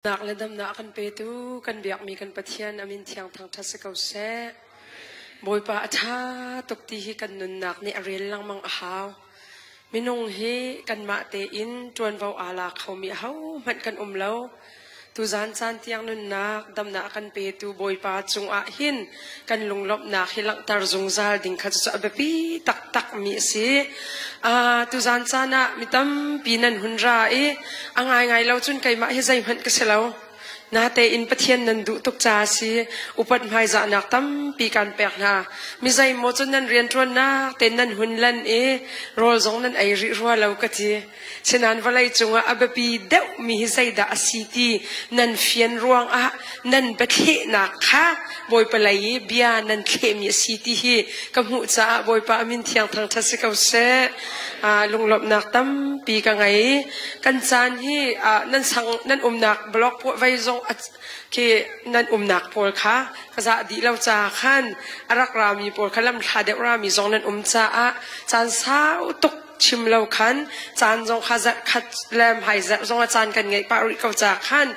Nak le damnak a kan petu kan biakmi kan Pathian a min thiang thangṭhat si ko seh. Bawipa a ṭha tuk ti hi kan nunnak nih a rel lengmang a hau. Minung hi kanmah tein ṭuanvo aa la khomi ahohmanh kan um lo. Tuzan caan tiang nunnak damnak a kan petu Bawipa cungah hin kan lunglawmhnak hi langhter zungzal ding kha cucu a biapi taktakmi a si. Tuzan caan ah mi tampi nan hun ra i a ngaingai lo cun keimah hi zeihmanh ka si lo. Natein Pathian nan duh tuk caah a si. Upat hmaizahnak tampi kan pek hna. Mi zeimaw cu nan rianṭuannak tein nan hun lan i rawl zong nan ei rih rua lo ka ti. Sinain vawlei cungah a biapi deuhmi hi zeidah a si ti nan fian ruangah nan biathlehnak kha Bawipa lei i bia nan thlehmi a si ti hi ka hmuh caah Bawipa a min thiang thangṭhat si ko seh. Lunglawmhnak tampi ka ngei. Kan caan hi nan sang nan umnak blog vei zong khi nan umnak pawl kha ka zah dih lo ca khan a rak rami pawl kha lamthla deuh rami zong nan um caah caan sau tuk chim lo khan caan zong kha zarh khat le hmai zarh zong ah caan kan ngeih pah rih ko ca khan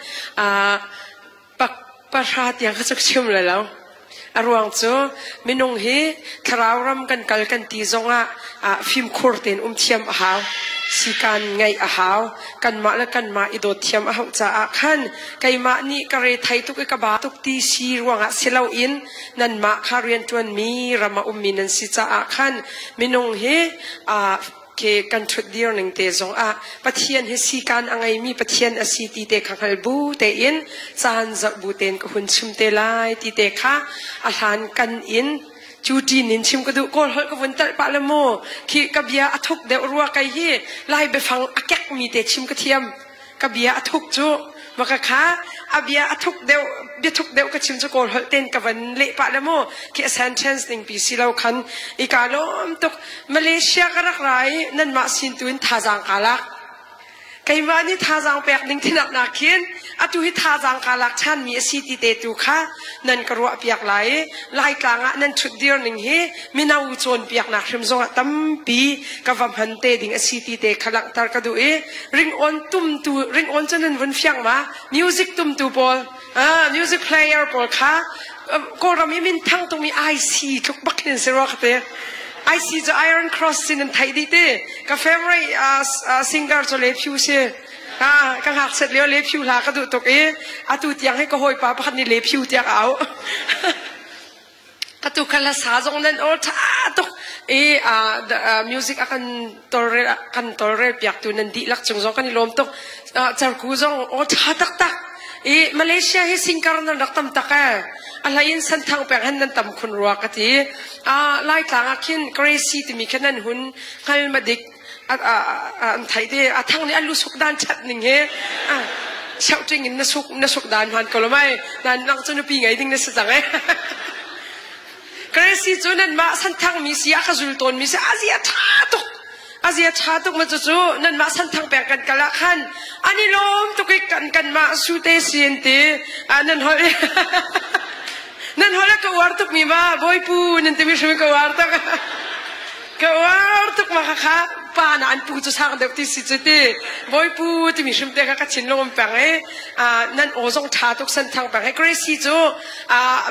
pak pahra tiang kha cu chim le lo. A ruang cu minung hi thlarau ram kan kal kan ti zongah fimkhur tein um thiam a hau. Sikan ngeih a hau. Kanmah le kanmah i dawt thiam a hauh caah khan keimah nih ka re thei tuk i ka ba tuk ti si ruangah si loin nanmah kha rianṭuanmi ram a ummi nan si caah khan minung hi ke kan ṭhut dir ning te zong ah Pathian hi sikan a ngeimi Pathian a si ti te kha hngal bu tein caan zoh bu tein ka hun chim te lai ti te kha a hlan kan in cu ṭin in chim ka duh. Kawl holh ka vun talh pah le mu khi ka bia a thuk deuh rua. Kai hi Lai biafang a kek mi te chim ka thiam. Ka bia a thuk cu maka kha a bia a thuk deuh, bia thuk deuh ka chim cu Kawl holh ten ka van leh pah le mu khi a sentence ning pi si lo khan i ka lawm tuk. Malaysia ka rak ra i nanmah sin tu in thazaang ka lak. Keimah nih thazaang pek ding thinak nak khin atu hi thazaang ka lak ṭhan mi a si ti te tu kha nan ka ruah piak lai i Laitlang ah nan ṭhut dir ning hi mino cawnpiaknak hrim zongah tampi ka va hman te ding a si ti te kha langhter ka duh i ringawn tumtu, ringawn cu nan vun fiang ma? Music tumtu pawl, music player pawl kha Kawlram i minthang tungmi IC tluk bak hin si rua ka ti. IC cu Iron Cross sin an theih dih ti. Ka favorite singer cu Le Phu si. Ka ngakchiat lio Le Phu hla ka duh tuk i atu tiang hi ka hawipa pakhat nih Le Phu tiah ka auh. Atu kha hlasa zong nan aw ṭha tuk i music a kan tawlrel kan tawlrel piaktu nan dihlak cung zong kan i lawm tuk. Carku zong aw ṭha taktak. I Malaysia hi singkar nan rak tam tak ee. A hlei in Senthang peng han nan tam khun rua ka ti. Laitlang ah khin Gracie timi kha nan hun hngal ma dik an thei te a thang nih an lu suk dan chat ning he cheuh in na suk na suk dan hman ko lo mai nan nang cu nupi ngei ding na si cang eh. Gracie cu nan mah Santhang mi si a ka zul tawn mi si azia tha tuk, azia tha tuk. Ma cu cu nan mah Santhang peng kan kal ah khan an i lawm tuk i kan kan mah su te sin ti nan hol nan hol ka uar tuk mi ma bawipu nan timi hrim ka uar tuk, ka uar tuk ma. Kha kha pa na an pu cu sang deuh ti si cu ti bawipu timi hrim te kha ka thinlung um peng i nan aw zong tha tuk. Santhang peng he Gracie cu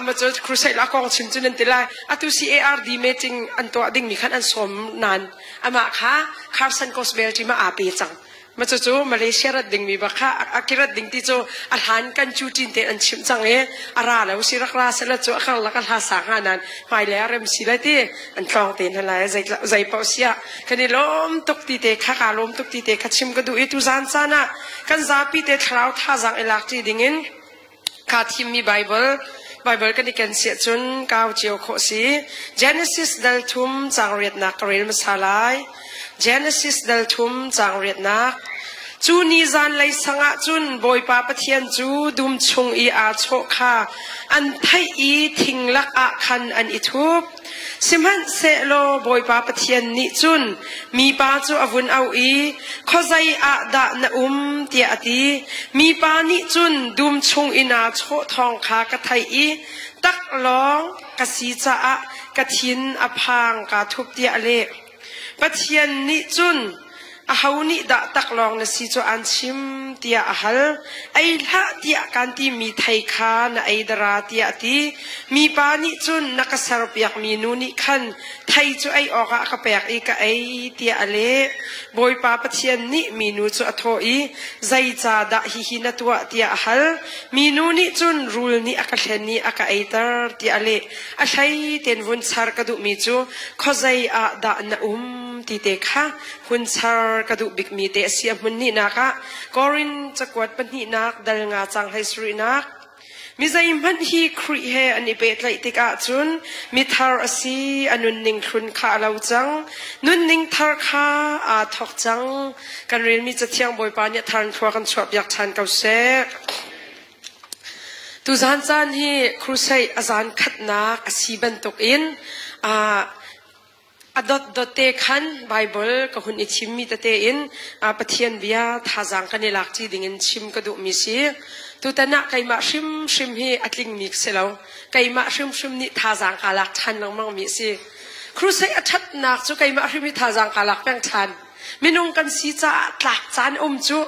ma cu crusade la kong chim cu nan ti lai. Atu CARD meeting an tuah ding mi khan an sawm nan amah kha Carson Gospel team ah aa pe cang ma. Cu cu Malaysia rat ding mi bak kha akirat ding ti cu a hlan kan cu tin te an chimh cang i a ra lo si rak ra sela cu a kar lak a hla sa nga nan hmai le a rem si lai ti an tlawng te hna lai. Zei zei paoh sia kan i lawm tuk ti te kha, ka lawm tuk ti te kha chim ka duh i tu zan caan ah kan zapi te thlarau thazaang i lak ṭi ding in kha thimmi Bible kan i ken siah cun kau cio khawh si. Genesis dal thum caang riatnak ka rel hmasa lai. Genesis dal thum caang riatnak. Cu ni zanlei sang ah cun Bawipa Pathian cu dum chung i aa chawh kha an theih i thing lak ah khan an i thup. Sihmanhsehlaw Bawipa Pathian nih cun mipa cu a vun auh i, "Khuazei ah dah na um?" tiah a ti. Mipa nih cun, "Dum chung i naa chawh thawng kha ka theih i taklawng ka si caah ka thin a phang, kaa thup," tiah a leh. Pathian nih cun, Aho nih dah taklawng na si cu aan chim tiah a hal. Ei hlah tiah kaan timi thei kha na ei dara tiah a ti. Mipa nih cun na ka serpiakmi nu nih khan thei cu ei awkah a ka pek i ka ei tiah a leh. Bawipa Pathian nih minu cu a thawh i, Zeicahdah hihi na tuah tiah a hal. Minu nih cun rul nih a ka hlen i a ka eiter tiah a leh. A hlei tein vun char ka duhmi cu khuazei ah dah na um ti te kha hun char ka duh bikmi te a si. A hmun hnihnak ah Korin cakuat pahnihnak dal nga cang hlei sarihnak Mi zeihmanh hi Khrih he an i pehtlaih tikah cun mithar a si, a nunning hlun kha a lo cang, nunning thar kha aa thawk cang. Kan relmi Cathiang Bawipa nih a thar in thlua kan chuahpiak ṭhan ko seh. Tuzan caan hi crusade a zan khatnak a si bantukin A dotdot te khan Baibal ka hun i thimmi tete in Pathian bia thazaang kan i lakṭi dingin chim ka duhmi si. Tutan ah keimah hrimhrim hi a tlingmi ka si lo. Keimah hrimhrim nih thazaang kaa lak ṭhan lengmangmi a si. Crusade a ṭhatnak cu keimah hrim hi thazaang kaa lak peng ṭhan. Minung kan si caah tlak caan um cu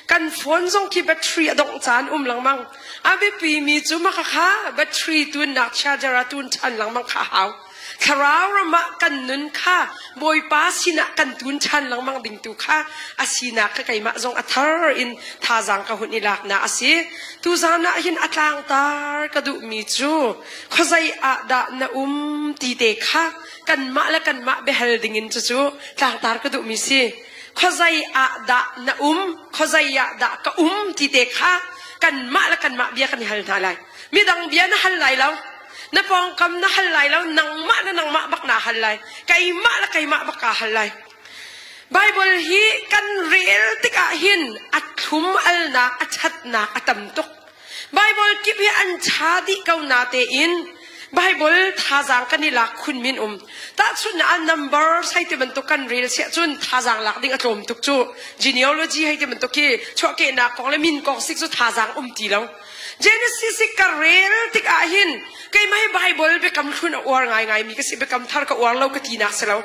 kan phone zong khi battery a dongh caan um lengmang. A biapimi cu maka kha battery tunnak charger ah tun ṭhan lengmang kha a hau. Thlarau ram ah kan nun kha Bawipa sinah kan tun ṭhan lengmang ding tu kha a sinak kha keimah zong a thar in thazaang ka hun i laknak a si. Tuzan ah hin a tlangtar ka duhmi cu khuazei ah dah na um ti te kha kanmah le kanmah biahal dingin cucu tlangtar ka duhmi si. Khuazei ah dah na um, khuazei ah dah ka um ti te kha kanmah le kanmah bia kan i hal hna lai. Midang bia na hal lai lo. Na pawngkam na hal lai lo, nangmah le nangmah bak naa hal lai. Keimah le keimah bak kaa hal lai. Bible hi kan rel tikah hin a thlum alnak, a ṭhatnak a tam tuk. Bible kip hi an ṭha dih ko na tein Bible thazaang kan i lak khun min um. Tahchunhnak ah numbers hei ti bantuk kan rel siah cun thazaang lak ding a tlawm tuk cu. Genealogy hei ti bantuk khi chuahkehnak kong le min kong sik cu thazaang um ti lo. Genesis i ka rel tikah hin keimah hi Bible biakam hlun a uar ngaingaimi ka si biakam thar ka uar lo ka tinak si lo.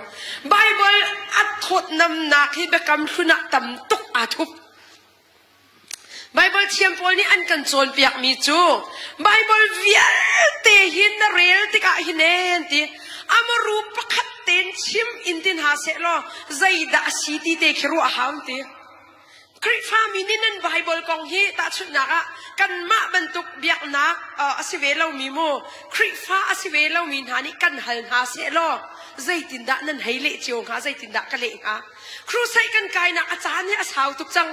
Bible a thawtnamnak hi biakam hlun ah tam tuk aa thup. Bible thiam pawl nih an kan cawnpiakmi cu Bible vialte hi na rel tikah hin en ti amaru pakhat tein chim in tin ha seh law zeidah a si ti te khi ruah hau ti. Khrihfami nih nan Baibal kong hi tahchunhnak ah kanmah bantuk biaknak a si ve lomi mu Khrihfa a si ve lomi hna nih kan hal hna sehlaw zeitindah nan hei leh cio hnga zeitindah ka leh hnga Crusade kan kainak a caan hi a sau tuk cang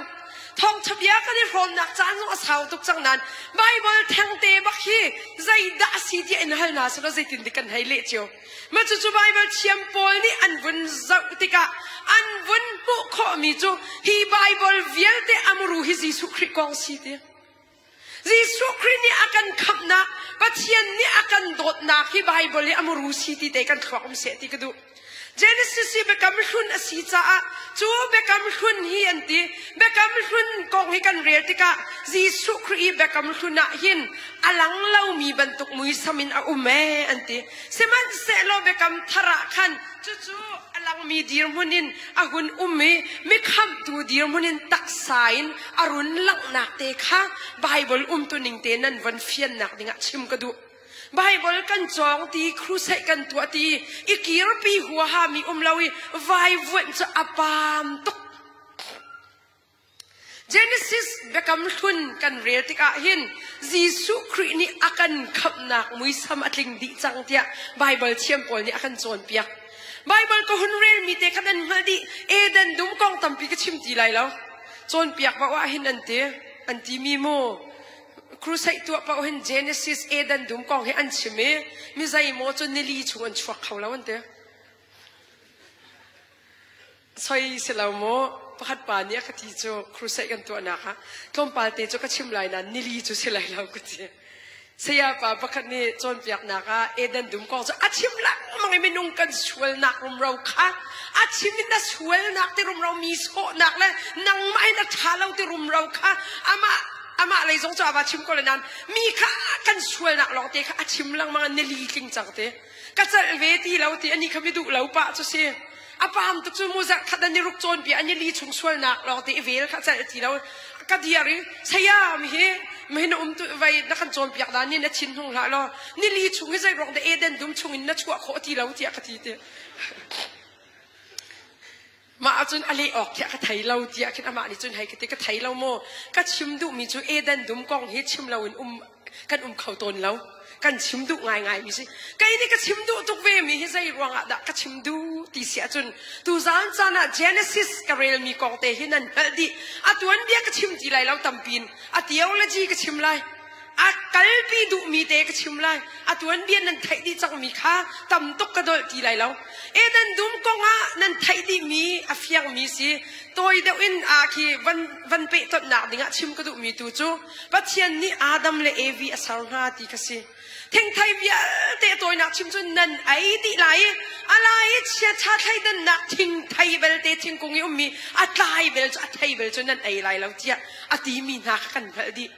thawngṭha bia kan i hrawmnak caan zong a sau tuk cang nain Baibal thengte bak hi zeidah a si tiah in hal hna sehlaw zeitindik kan hei leh cio Mah cucu Baibal thiam pawl nih an vun zoh tikah an vun hmuh khawhmi cu hi Baibal vialte a muru hi Jesuh Khrih kong si ti. Jesuh Khrih nih a kan khamhnak, Pathian nih a kan dawtnak hi Baibal i a muru si ti te kan thluak um seh ti ka duh. Genesis hi biakam hlun a si caah cu biakam hlun hi an ti. Biakam hlun kong hi kan rel tikah Jesuh Khrih i biakam hlun ah hin a lang lomi bantuk muisam in a um ee an ti. Sihmanhsehlaw biakam thar ah khan cucu a langmi dirhmun in a hun um i mikhamhtu dirhmun in taksa in a run langhnak te kha Baibal umtuning te nan von fiannak dingah chim ka duh. Baibal kan cawng ti, crusade kan tuah ti, i kirpi huaha mi um lo i vaivuanh cu a paam tuk. Genesis biakam hlun kan rel tikah hin Jesuh Khrih nih a kan khamhnak muisam a tling dih cang tiah Baibal thiam pawl nih a kan cawnpiak. Baibal ka hun relmi te kha nan hngalh dih. Eden dum kong tampi ka chim ti lai lo. Cawnpiak paoh ah hin an ti. An timi mu crusade tuah paoh hin Genesis Eden dum kong hi an chim i mi zeimaw cu nili chung an chuak kho lo an ti. Soi si lo maw? Pakhat pa nih a ka ti cu crusade kan tuahnak ah tlawmpal te cu ka chim lai nain nili cu si lai lo ka ti. Saya pa pakhat nih cawnpiaknak ah Eden dum kong cu a chim lengmang i minung kan sualnak rumro kha a chim in na sualnak ti rumro mi sawhnak le nangmah in a ṭha lo ti rumro kha amah amah lei zong cu a va chim ko le nain mi kha kan sualnak lawng te kha a chim lengmang nili tling cang te ka celh ve ti lo ti ani kha mi duh lo pah cu si. A pam tuk cu mu zarh khat an i ruk cawn bia an i li chung sualnak lawng te i vel kha celh ti lo. Ka diar i saya mi hi mi na um tu vai na kan cawn piak dan ni na thin hung hlah law ni li chung hi zei ruang dah Eden dum chung in na chuah khawh ti lo tiah ka ti te. Mah ahcun a leh awk khiah ka thei lo tiah khin amah nih cun hei ka ti ka thei lo maw ka chim duhmi cu Eden dum kong hi chim loin um kan um kho tawn lo kan chim duh ngaingai mi si kei nih ka chim duh tuk ve mi hi zei ruangah dah ka chim duh ti si ahcun tuzaan caan ah Genesis ka relmi kong te hi nan hngalh dih a tuanbia ka chim ti lai lo tampin a theology ka chim lai a kalpi duhmi te ka chim lai a tuanbia nan theih dih cangmi kha tam tuk ka dolh ti lai lo Eden dum kong ah nan theih dihmi a fiangmi si tawi deuh in a khi van van pehtonhnak dingah chim ka duhmi tu cu Pathian nih Adam le Evi a ser hna ti kha si thingthei vialte tawinak chim cu nan ei dih lai i a lai i chiaṭha thleidannak thingthei belte thingkung i ummi a tlai bel cu a thei bel cu nan ei lai lo tiah a timi hna kha kan hngalh dih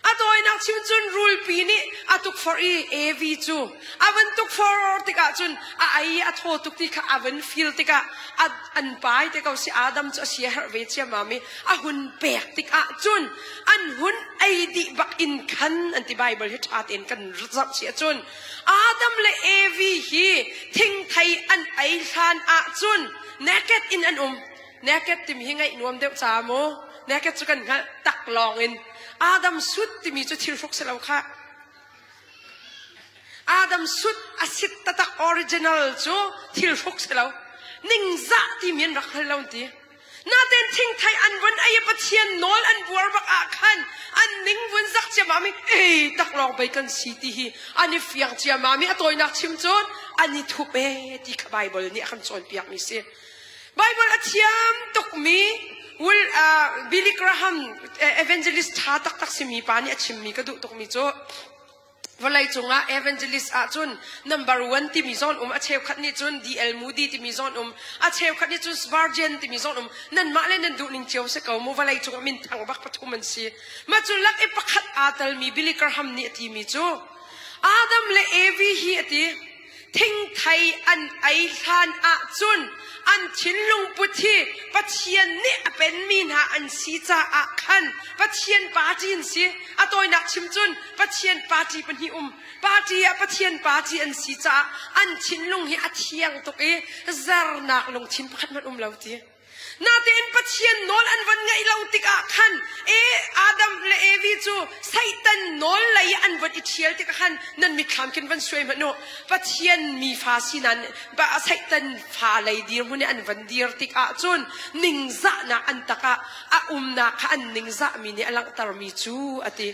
A tawinak chim cun rulpi nih a tukforh i Evi cu a van tukforh tikah cun a ei a thaw tuk ti kha a van feel tikah a an pai te ko si Adam cu a sia herh ve ciammam i a hun pek tikah cun an hun ei dih bak in khan an ti Bible hi ṭha tein kan zoh si ahcun Adam le Evi hi thingthei an ei hlan ahcun naked in an um naked timi hi ngaih nuam deuh ca maw naked cu kan hngalh tak lawng in Adam sut timi cu thil hruk si lo khah. Adam sut a sit tatak original cu thil hruk si lo. Ningzah timi an rak hngal lo ti. Naten thingthei an vun ei Pathian nawl an buar bak ah khan an ning vun zak ciamam i ei tak lawng bei kan si ti hi an i fiang ciamam i a tawinak chim cun an i thup e ti kha Bible nih a kan cawnpiak mi si. Bible a thiam tukmi Will, uh, Billy Graham evangelist ṭha taktak simi pa nih a chimmi ka duh tukmi cu vawlei cungah evangelist ahcun number one timi zawn um a cheukhat nih cun DL Moody timi zawn um a cheukhat nih cun Spurgeon timi zawn um nanmah le nan duh ning cio si ko mu vawlei cungah minthang bak pathum an si mah cu lak i pakhat aa telmi Billy Graham nih a timi cu Adam le Evi hi a ti Thingthei an ei hlan ahcun an thinlung put hi Pathian nih a penmi hna an si caah khan Pathian party an si. A tawinak chim cun Pathian party pahnih um. Party ah Pathian party an si caah an thinlung hi a thiang tuk i zernak lungthin pakhat hmanh um lo ti. Natein Pathian nawl an van ngaih lo tikah khan e Adam le Evi cu Satan nawl lei an van i ṭhial tikah khan nan mitthlam khin van suai hmanh u. Pathian mi fa si nan Satan fa lei dirhmun i an van dir tikah cun ningzahnak an tak ah a umnak kha an ningzahmi nih a langhtermi cu a ti.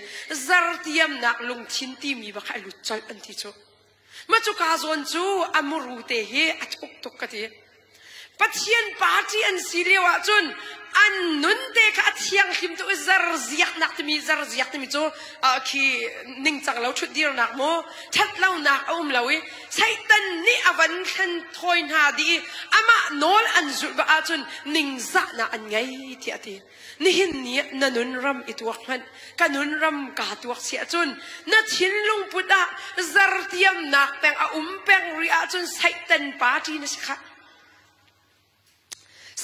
Zartiamnak lungthin timi bak kha a lut colh an ti cu. Mah cu ka zawn cu a muru te hi a thuk tuk ka ti. Pathian party an si lio ahcun an nun te kha a thianghlim tuk i zarziaknak timi zarziak timi cu khi ningcang lo ṭhutdirnak maw ṭhatlonak a um lo i Satan nih a van thlen thawi hna dih i amah nawl an zulh bak ahcun ningzahnak an ngei tiah a ti. Nihin ni ah na nun ram i tuak hmanh ka nun ram kaa tuak si ahcun na thinlung put ah zartiamnak peng a um peng rih ahcun Satan party na si khah.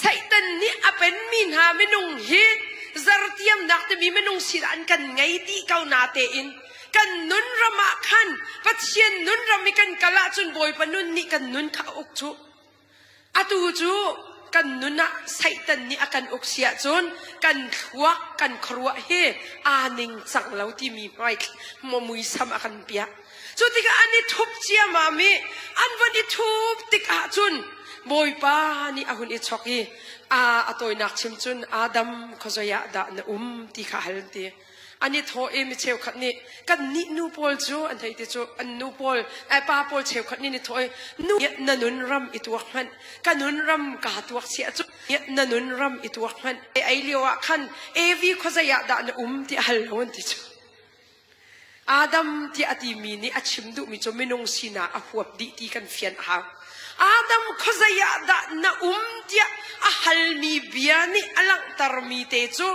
Satan nih a penmi hna minung hi zartiamnak timi minung sinah an kan ngei dih ko na tein kan nun ram ah khan Pathian nun ram i kan kal ahcun Bawipa nun nih kan nun kha a uk cu. Atu cu kan nun ah Satan nih a kan uk si ahcun kan thluak kan khuaruah hi aa ningcang lo timi hmai muisam a kan piah. Cu tikah an i thup ciammam i an von i thup tik ahcun Bawipa nih a hun i chok i a a tawinak chim cun Adam khuazei ah dah na um ti kha hal an ti. An i thawh i mi cheukhat nih kannih nu pawl cu an hei ti cu an nu pawl pa pawl cheukhat nih an i thawh i nu na nun ram i tuak hmanh ka nun ram kaa tuak sia cu na nun ram i tuak hmanh ei lio ah khan Evi khuazei ah dah na um ti a hal lo an ti cu Adam tiah a timi nih a chim duhmi cu minung sinak a huap dih ti kan fian a hau. Adam khuazei ah dah na um tiah a halmi bia nih a langhtermi te cu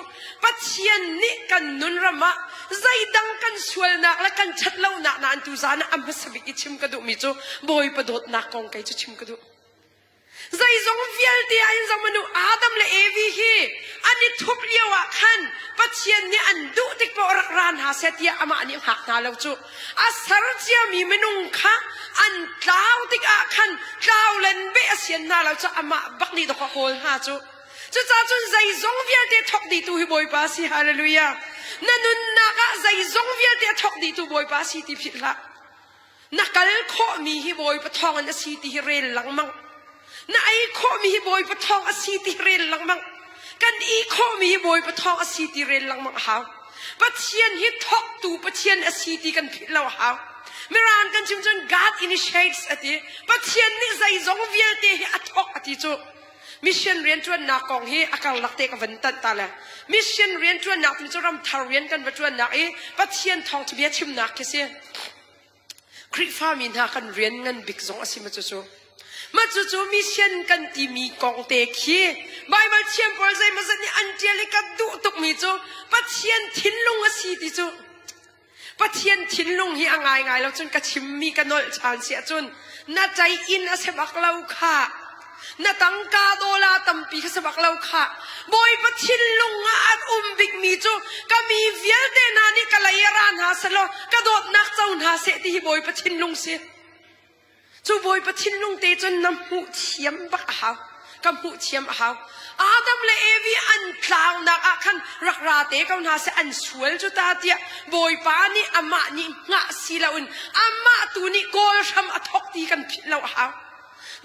Pathian nih kan nun ram ah zeidang kan sualnak le kan ṭhatlonak na an tuzan ah a hmasa bik i chim ka duhmi cu Bawipa dawtnak kong kei cu chim ka duh. Zeizong vialte ah hin zohmanh u, Adam le Evi hi an i thup lio ah khan Pathian nih an duh tik paoh rak ra hna seh tiah amah nih a hngak hna lo cu. A ser ciami minung kha an tlau tikah khan tlau len beh a sian hna lo cu amah bak nih dawk a kawl hna cu. Cucaah cun zeizong vialte thawk dihtu hi Bawipa a si. Hallelujah. Na nunnak ah zeizong vialte a thawk dihtu Bawipa a si ti philh hlah. Na kal khawhmi hi Bawipa thawngin a si ti hi rel lengmang. Na ei khawhmi hi Bawipa thawng a si ti hi rel lengmang. Kan i khawhmi hi Bawipa thawng a si ti rel lengmang a hau. Pathian hi thawktu Pathian a si ti kan philh lo a hau. Mirang kan chim cun God initiates a ti. Pathian nih zeizong vialte hi a thawk a ti cu. Mission rianṭuannak kong hi a karlak te ka van tanh ta le mission rianṭuannak timi cu ramthar rian kan va ṭuannak i Pathian thawngṭha bia chimnak khi si. Khrihfami hna kan rian ngan bik zong a si ma cucu. Mah cucu mission kan timi kong te khi Baibal thiam pawl zeimawzat nih an ṭial i ka duh tukmi cu Pathian thinlung a si ti cu Pathian thinlung hi a ngaingai lo cun ka chimmi ka nolh ṭhan si ahcun na ṭai inn a si bak lo khah. Na tangka dawla tampi kha si bak lo khah. Bawipa thinlung ah a um bikmi cu ka mi vialte hna nih ka lei ra hna selaw ka dawtnak co hna seh ti hi Bawipa thinlung si. Cu Bawipa thinlung te cun na hmuh thiam bak a hau. Ka hmuh thiam a hau. Adam le Evi an tlaunak ah khan rak ra te ko hna seh an sual cu ta tiah Bawipa nih amah nih hngah si loin amah tu nih kawl hram a thok ti kan philh lo a hau.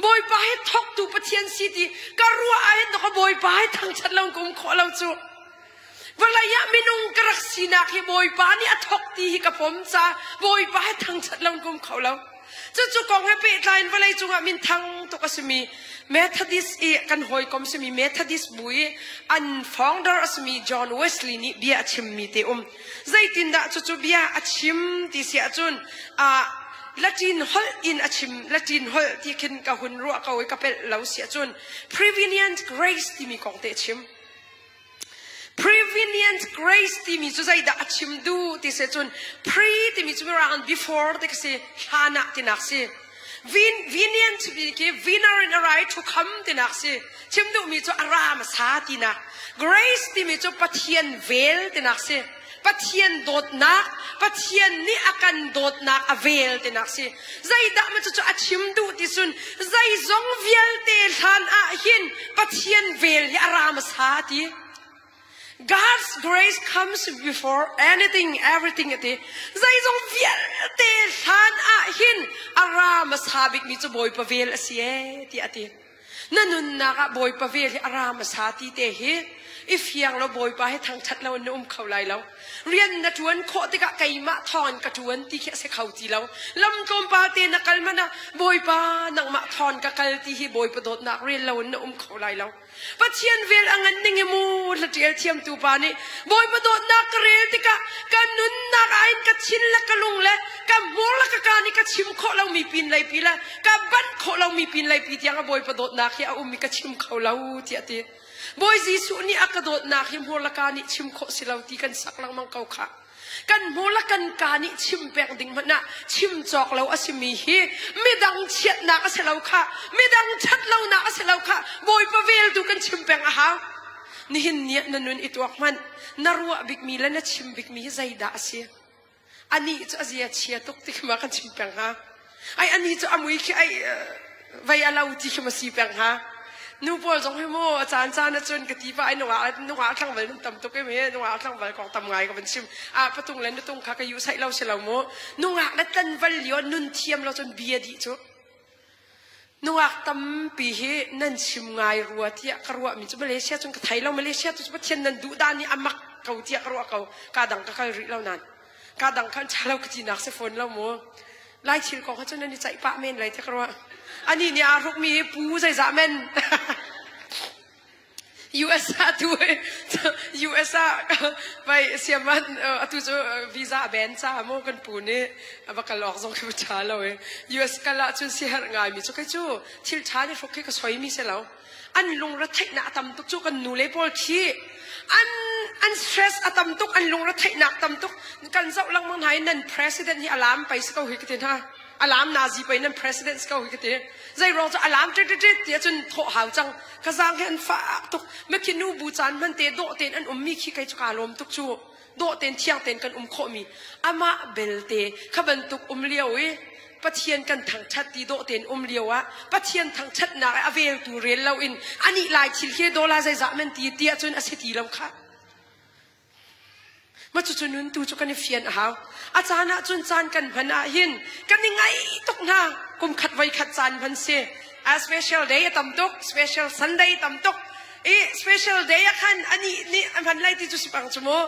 Bawipa hi thoktu Pathian si ti ka ruah ah hin ka Bawipa hi thangṭhat lo ka um khawh lo cu. Vawlei ah minung ka rak sinak hi Bawipa nih a thok ti hi ka pom ca Bawipa he thangṭhat lo ka um kho lo. Cucu kong he pehtlai in vawlei cungah minthang tuk a simi Methodist i kan hawikom simi Methodist bu i an founder a simi John Wesley nih bia a chimmi te um. Zeitindah cucu bia a chim ti si ahcun Latin holh in a chim Latin holh ti khin ka hun ruah ko i ka pelh lo si ahcun prevenient grace timi kong te a chim. Prevenient grace timi cu zeidah a chim duh ti si cun pre timi cu mirang in before ti si hlan ah tinak si. Vin, venient timi khi winner in a rai to come tinak si. Chim duhmi cu a ra hmasa tinak. Grace timi cu Pathian vel tinak si. Pathian dawtnak, Pathian nih a kan dawtnak a vel tinak si. Zeidah ma cucu a chim duh ti cun zeizong vialte hlan ah hin Pathian vel hi a ra hmasa ti. God's grace comes before anything, everything ati. Zeizong vialte hlan ah hin a ra hmasa bikmi cu Bawipa vel a si e ti a ti. Na nunnak ah Bawipa vel hi a ra hmasa ti te hi i fiang lo Bawipa hi thangṭhat lo in na um kho lai lo. Rian na ṭuan khawh tikah keimah thawngin ka ṭuan ti khi a si kho ti lo. Lam tlawmpal te na kal hmanh ah Bawipa nangmah thawng ka kal ti hi Bawipa dawtnak rel lo in na um kho lai lo. Pathian vel a ngan ning hi mu hlaṭial thiamtu pa nih Bawipa dawtnak ka rel tikah ka nunnak ah hin ka thin le ka lung le ka hmur le ka kaa nih ka chim khawh lomi pin lei pi le ka banh khawh lomi pin lei pi tiang a Bawipa dawtnak hi a um i ka chim kho lo tiah a ti. Bawi Jesuh nih a ka dawtnak hi hmur le kaa nih chim khawh si lo ti kan sak lengmang ko khah. Kan hmur le kan kaa nih chim pek ding hmanh ah chim cawk lo a simi hi midang chiatnak a si lo khah, midang ṭhat lonak a si lo khah, Bawipa vel tu kan chim peng a hau. Nihin ni ah na nun i tuak hmanh, na ruah bikmi le na chim bikmi hi zeidah a si? Anih cu a zia chia tuk ti khi ma kan chim peng hnga. Ai anih cu a mui khi ai vei a lo ti khi ma si peng hnga. Nu pawl zong hi mu a caan caan ahcun ka ti pa ai nungak nungak tlangval nan tam tuk em he nungak tlangval kong tam ngai ka van chim a patung le nutung kha ka yu saih lo si lo mu nungak le tlanval lio nun thiam lo cun bia dih cu Nungak tampi hi nan chim ngai rua tiah ka ruahmi cu Malaysia cun ka thei lo. Malaysia tu cu Pathian nan duh dan nih a mak ko tiah ka ruah ko. Ka dang ka kal rih lo nan. Ka dang khan ṭha lo ka tinak si fawn lo mu. Lai thil kong kha cun nan i ceih pah men lai tiah ka ruah. Anih nih aa hrukmi hi pu zeizah men. US ah tu US ah vai siaman atu cu visa a ban ca maw kan pu nih a va kal awk zong khi ṭha lo i US kal ah cun siherh ngai mi cu kei cu thil ṭha nih hruk khi ka soi mi si lo an lungretheihnak a tam tuk cu kan nu le pawl khi an an stress a tam tuk an lungretheihnak tam tuk kan zoh lengmang hna i nan president hi alam pei si ko hi ka ti hna alam nazi pei nan president si ko hi ka ti. Zei ruang cu alarm tit tit tit ti ahcun thawh hau cang. Ka zaang hi an fak tuk. Mikhi nu bu caan hman te dawh tein an ummi khi kei cu kaa lawm tuk cu. Dawh tein thiang tein kan um khawhmi. Amah belte kha bantuk um lio i Pathian kan thangṭhat ti dawh tein um lio ah Pathian thangṭhatnak i a veltu rel loin anih lai thil hi dollar zeizah men ti ti ahcun a si ti lo khah. Mah cucu nun tu cu kan i fian a hau. A caan ahcun caan kan hman ahhin kan i ngaih tuk hna. Kum khat voi khat caan hman si. A special day a tam tuk, special Sunday tam tuk. I special day ah khan anih nih a hman lai ti cu si pang cu mu.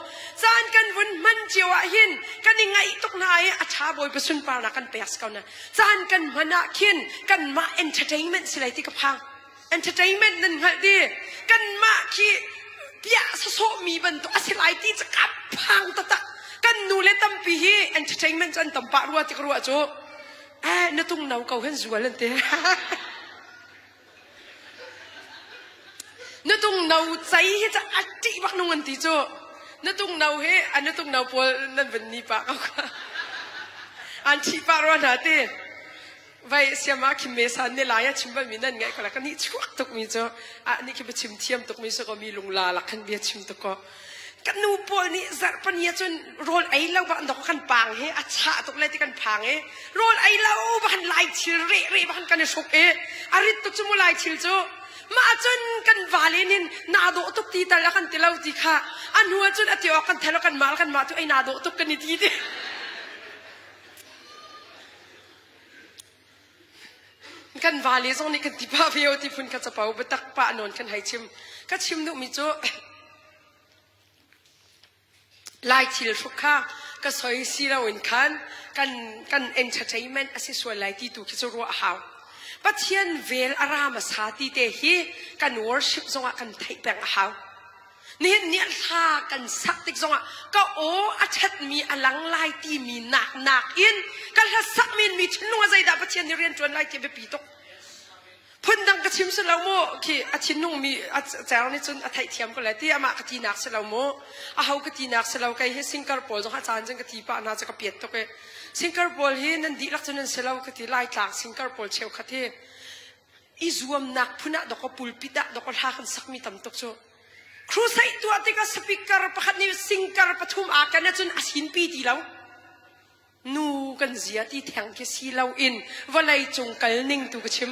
Caan kan vun hman cio ahhin kan i ngaih tuk hna i a ṭha Bawipa sunparnak kan pek si ko na. Caan kan hman ah khin kanmah entertainment si lai ti ka phang. Entertainment nan hngalh di. Kanmah khi piah sawsawhmi bantuk a si lai ti cu ka phang taktak. Kan nu le tampi hi entertainment cu an tam pah rua ti ka ruah cu. Eh, na tung no ko hen zual an ti. Na tung no cei hi cu a ṭih bak nung an ti cu. Na tung no hi a na tung no pawl nan van ni pah ko kha. An ṭhih pah rua hna ti. Vai siam ah khin me san ne lai a chim mi nan ngaih ko la ka nih chuak tuk mi cu a nih khi chim thiam tuk mi so mi lungla lak khan bia chim tuk ko kan nu pawl nih zarhpani ah cun rawl ei lo ba an kan pang he a chah tuk le ti kan phang e rawl ei lo ba kan lai thil re re ba kan kan i hruk e a rit tuk cu mu lai thil cu mah cun kan vale nin na dawh tuk ti tal a kan ti lo ti kha a hnu ah cun a ti awk kan thelo kan mal kan mah tu ei na dawh tuk kan i ti ti. Kan vale zong nih kan ti pah ve ti phun kha capo biatak pah nawn kan hei chim. Ka chim duhmi cu Lai thil hruk kha ka soi si loin khan kan kan entertainment a si sual lai ti tu khi cu ruah a hau. Pathian vel a ra hmasa ti te hi kan worship zongah kan theih peng a hau. Nihin ni hla kan sak tik zongah ka aw a ṭhatmi a lang lai timi nak nakin ka hla sakmi in mi thinlung ah zeidah Pathian nih rian ṭuan lai ti a biapi tuk. Phundang ka chim si lo mu khi a thinlung mi a cer nih cun a theihthiam ko lai ti amah ka tinak si lo mu. Aho ka tinak si lo kei hi singer pawl zong a caan cun ka ti pah hna cu ka piat tuk i singer pawl hi nan dihlak cun nan si lo ka ti Laitlang singer pawl cheukhat hi i zuamnak phun ah dawkaw pulpit ah dawkaw hla kan sakmi tam tuk cu crusade tuah tikah speaker pakhat nih singer pathum aa ken ahcun a sinpi ti lo nu kan zia ti theng khi si lo in vawlei cung kal ning tu ka chim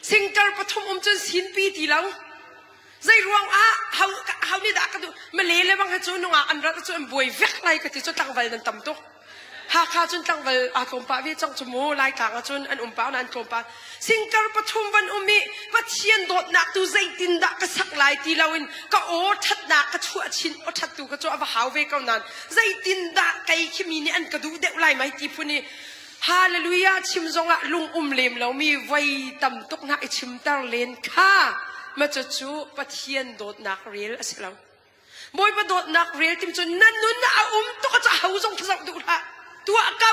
singer pathum um cun sinpi ti lo zei ruang ah hau hau nih dah ka duh male le bang he cu nungak an rat cu an buai vek lai ka ti cu tlangval nan tam tuk Hakha cun tlangval aa tlawm pah ve cang cu mu Laitlang ah cun an um pah an tlawm pah singkar pathum van um i Pathian dawtnak tu zeitindah ka sak lai ti loin ka aw ṭhatnak ka chuah chin aw ṭhat tu ka cu a va hau ve ko nain zeitindah kei khi mi nih an ka duh deuh lai mai ti phun i Hallelujah chim zongah lung um lem lomi voi tam tuk hna i chimter len kha ma cu Pathian dawtnak rel a si lo. Bawipa dawtnak rel tim cu na nun a um tuk a ho zong thlazoh duh hlah. Tuah ko.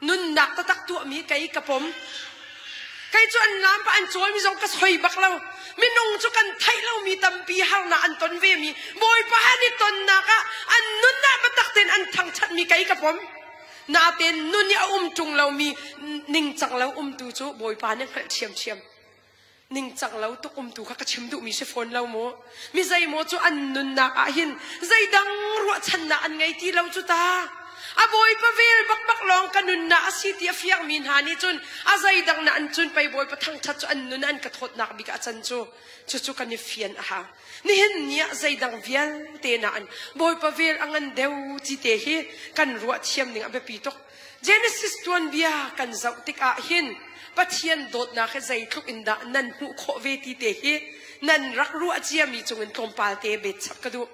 Nunnak taktak tuahmi kei ka pom. Kei cu an lam pa an cawlmi zong ka soi bak lo. Minung cu kan theih lomi tampi harnak an ton ve mi Bawipa han i tonnak ah an nunnak biatak tein an thangṭhatmi kei ka pom. Natein nun i a um ṭung lomi ningcang lo umtu cu Bawipa nih hngalh ṭhiamṭhiam. Ningcang lo tuk umtu kha ka chim duhmi si fawn lo mu. Mi zeimaw cu an nunnak ah hin zeidang ruahchannak an ngei ti lo cu ta. A bawipa vel bakbak lawng ka nunnak a si ti a fiangmi hna nih cun a zeidang na an cun pei bawipa thangṭhat cu an nun an ka thawtnak bik ah a can cu. Cucu kan i fian a hau. Nihin ni ah zeidang vialte na an bawipa vel a ngan deuh ti te hi kan ruah thiam ning a biapi tuk. Genesis tuanbia kan zoh tikah hin Pathian dawtnak hi zeitluk in dah nan hmuh khawh ve ti te hi nan rak ruah ciami cungin tlawmpal te bet chap ka duh.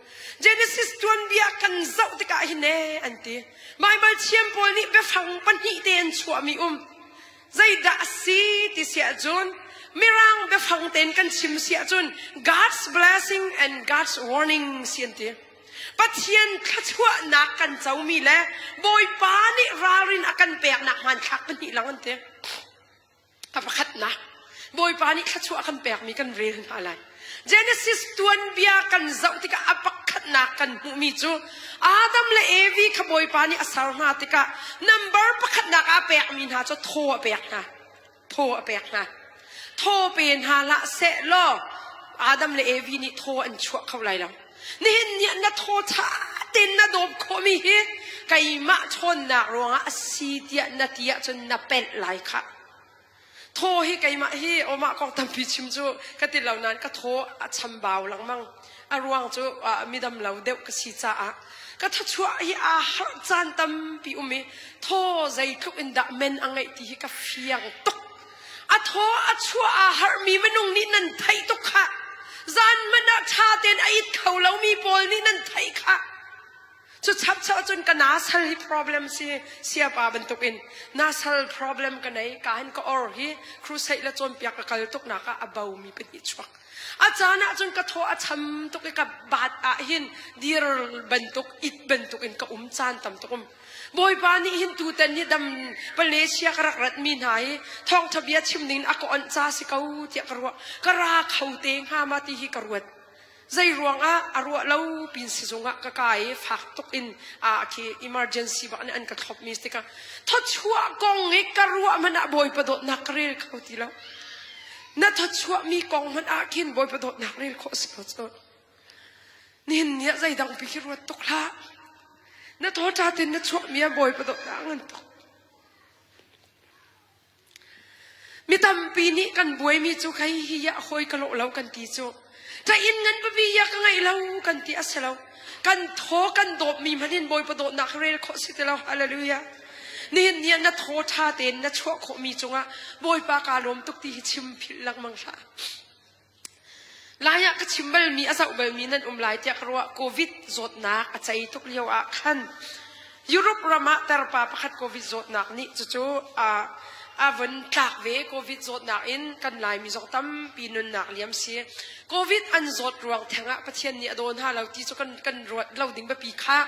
Genesis tuanbia kan zoh tikah hin ee an ti. Baibal thiam pawl nih biafang pahnih te an chuahmi um. Zeidah a si ti si ahcun Mirang biafang tein kan chim si ahcun God's blessing and God's warning si an ti. Pathian thluachuahnak kan comi le Bawipa nih ralrin a kan peknak hmanthlak pahnih lang an ti. A pakhatnak, Bawipa nih thluachuah a kan pekmi kan rel hna lai. Genesis tuanbia kan zoh tikah a pakhat. pakhatnak kan hmuhmi cu Adam le Evi kha Bawipa nih a ser hna tikah number pakhatnak ah pekmi hna cu thaw a pek hna. Thaw a pek hna. Thaw pe hna hlah seh law Adam le Evi nih thaw an chuah kho lai lo. Nihin ni ah na thaw ṭha tein na dawp khawhmi hi keimah ṭhawnnak ruangah a si tiah na ti ahcun na pelh lai khah. Thaw hi keimah hi awmah kong tampi chim cu ka ti lo nain ka thaw a chambau lengmang. A ruang cu midam lo deuh ka si caah ka thawchuah hi aa harh caan tampi um i thaw zeitluk in dah men a ngeih ti hi ka fiang tuk. A thaw a chuah aa harhmi minung nih nan theih tuk khah. Zan hmanh ah ṭha tein a it kho lomi pawl nih nan theih khah. Cu chapchap cun ka nasal hi problem si siapa bantukin nasal problem ka nei ka hin ka or hi crusade le cawnpiak ka kal tuk nak ah a bo mi pahnih chuak. A caan ah cun ka thaw a cham tuk i ka bat ah hin dir bantuk it bantuk in ka um caan tam tuk um. Bawipa nih hin tutan hi dam Malaysia ka rak rat mi hna hi thawngtha bia chim ding in a ka onh ca si ko tiah ka ruah. Ka ra kho te hnga ma ti hi ka ruat. Zei ruangah a ruah lo pin sizung ah ka kai i fak tuk in a khi emergency bak nih an ka thlop mi tikah thawchuah kong i ka ruah hmanh ah Bawipa dawtnak ka rel kho ti lo. Na thawchuah mi kong hmanh ah khin Bawipa dawtnak rel khawh si lo cu. Nihin ni ah zeidang pi khi ruat tuk hlah. Na thaw ṭha tein na chuah mi ah Bawipa dawtnak ngan tuk. Mi tampi nih kan buaimi cu hei hi ah hawi ka lawh lo kan ti cu. Ka inn ngan pipi ya ka ngeih lo kan ti a si lo. Kan thaw kan dawpmi hmanh in Bawipa dawtnak rel khawh si ti lo. Hallelujah. Nihin ni ah na thaw ṭha tein na chuah khawhmi cungah Bawipa kaa lawm tuk ti hi chim philh lengmang hlah. Lai ah ka chim balmi a zoh balmi nan um lai tiah ka ruah. Covid zawtnak a cei tuk lio ah khan Europe ram ah tarpa pakhat Covid zawtnak nih cucu a von tlak ve. Covid zawtnak in kan Laimi zong tampi nunnak liam si. Covid an zawt ruang theng ah Pathian nih a daw hna lo ti cu kan kan ruat lo ding biapi kha.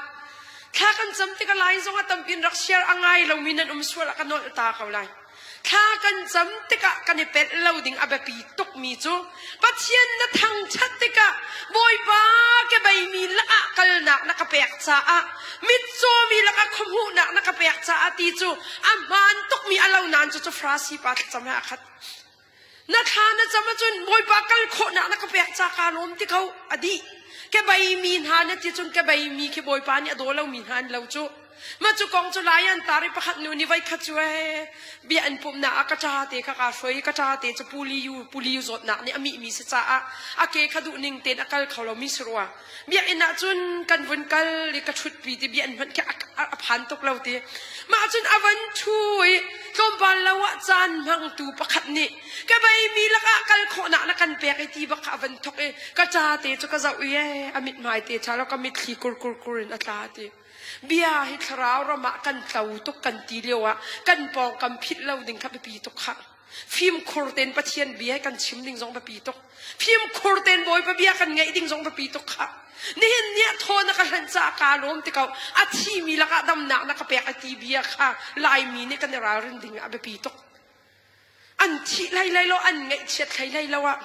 Thla kan cam tikah Lai zong ah tampi in rak share a ngai lomi nan um sual ah ka nolh ta ko lai. Thla kan cam tikah kan i pelh lo ding a biapi tukmi cu Pathian na thangṭhat tikah Bawipa kebeimi lakah kalnak na ka pek caah mitcawmi lakah khuahmuhnak na ka pek caah ti cu a hmaan tukmi a lo nain cucu Farasi pa thlacam he a khat. Na thla na cam ahcun Bawipa kal khawhnak na ka pek ca kaa lawm ti kho a dih. Kebeimi hna na ti cun kebeimi khi Bawipa nih a daw lomi hna an lo cu. Mah cu kong cu lai an tar i pakhat nu nih voikhat cu ee bia an pumhnak ah ka ṭa te kha kaa hruai i ka ṭa te cu puliyu puliyu zawtnak nih a mihmi si caah a ke kha duh ning tein a kal kho lomi si rua. Biakinn ah cun kan vun kal i ka ṭhutpi ti bia an hmanh khi a phan tuk lo ti. Mah cun a van ṭhu i tlawmpal lo ah caan hmangtu pakhat nih ka beimi lakah kal khawhnak na kan pek i ti bak kha a van thok i ka ṭa te cu ka zoh i ee a mithmai te ṭha lo ka mitthli kur kur kur in a tla ti. Bia hi thlarau ram ah kan tlo tuk kan ti lio ah kan pawngkam philh lo ding kha biapi tuk khah. Fimkhur tein Pathian bia kan chim ding zong biapi tuk. Fimkhur tein Bawipa bia kan ngaih ding zong biapi tuk khah. Nihin ni ah thaw na ka hlanh caah kaa lawm ti ko. A thimi lakah damnak na ka pek a ti bia kha Laimi nih kan i ralrin ding ah biapi tuk. An thih hlei hlei lo, an ngaihchiat hlei hlei lo ah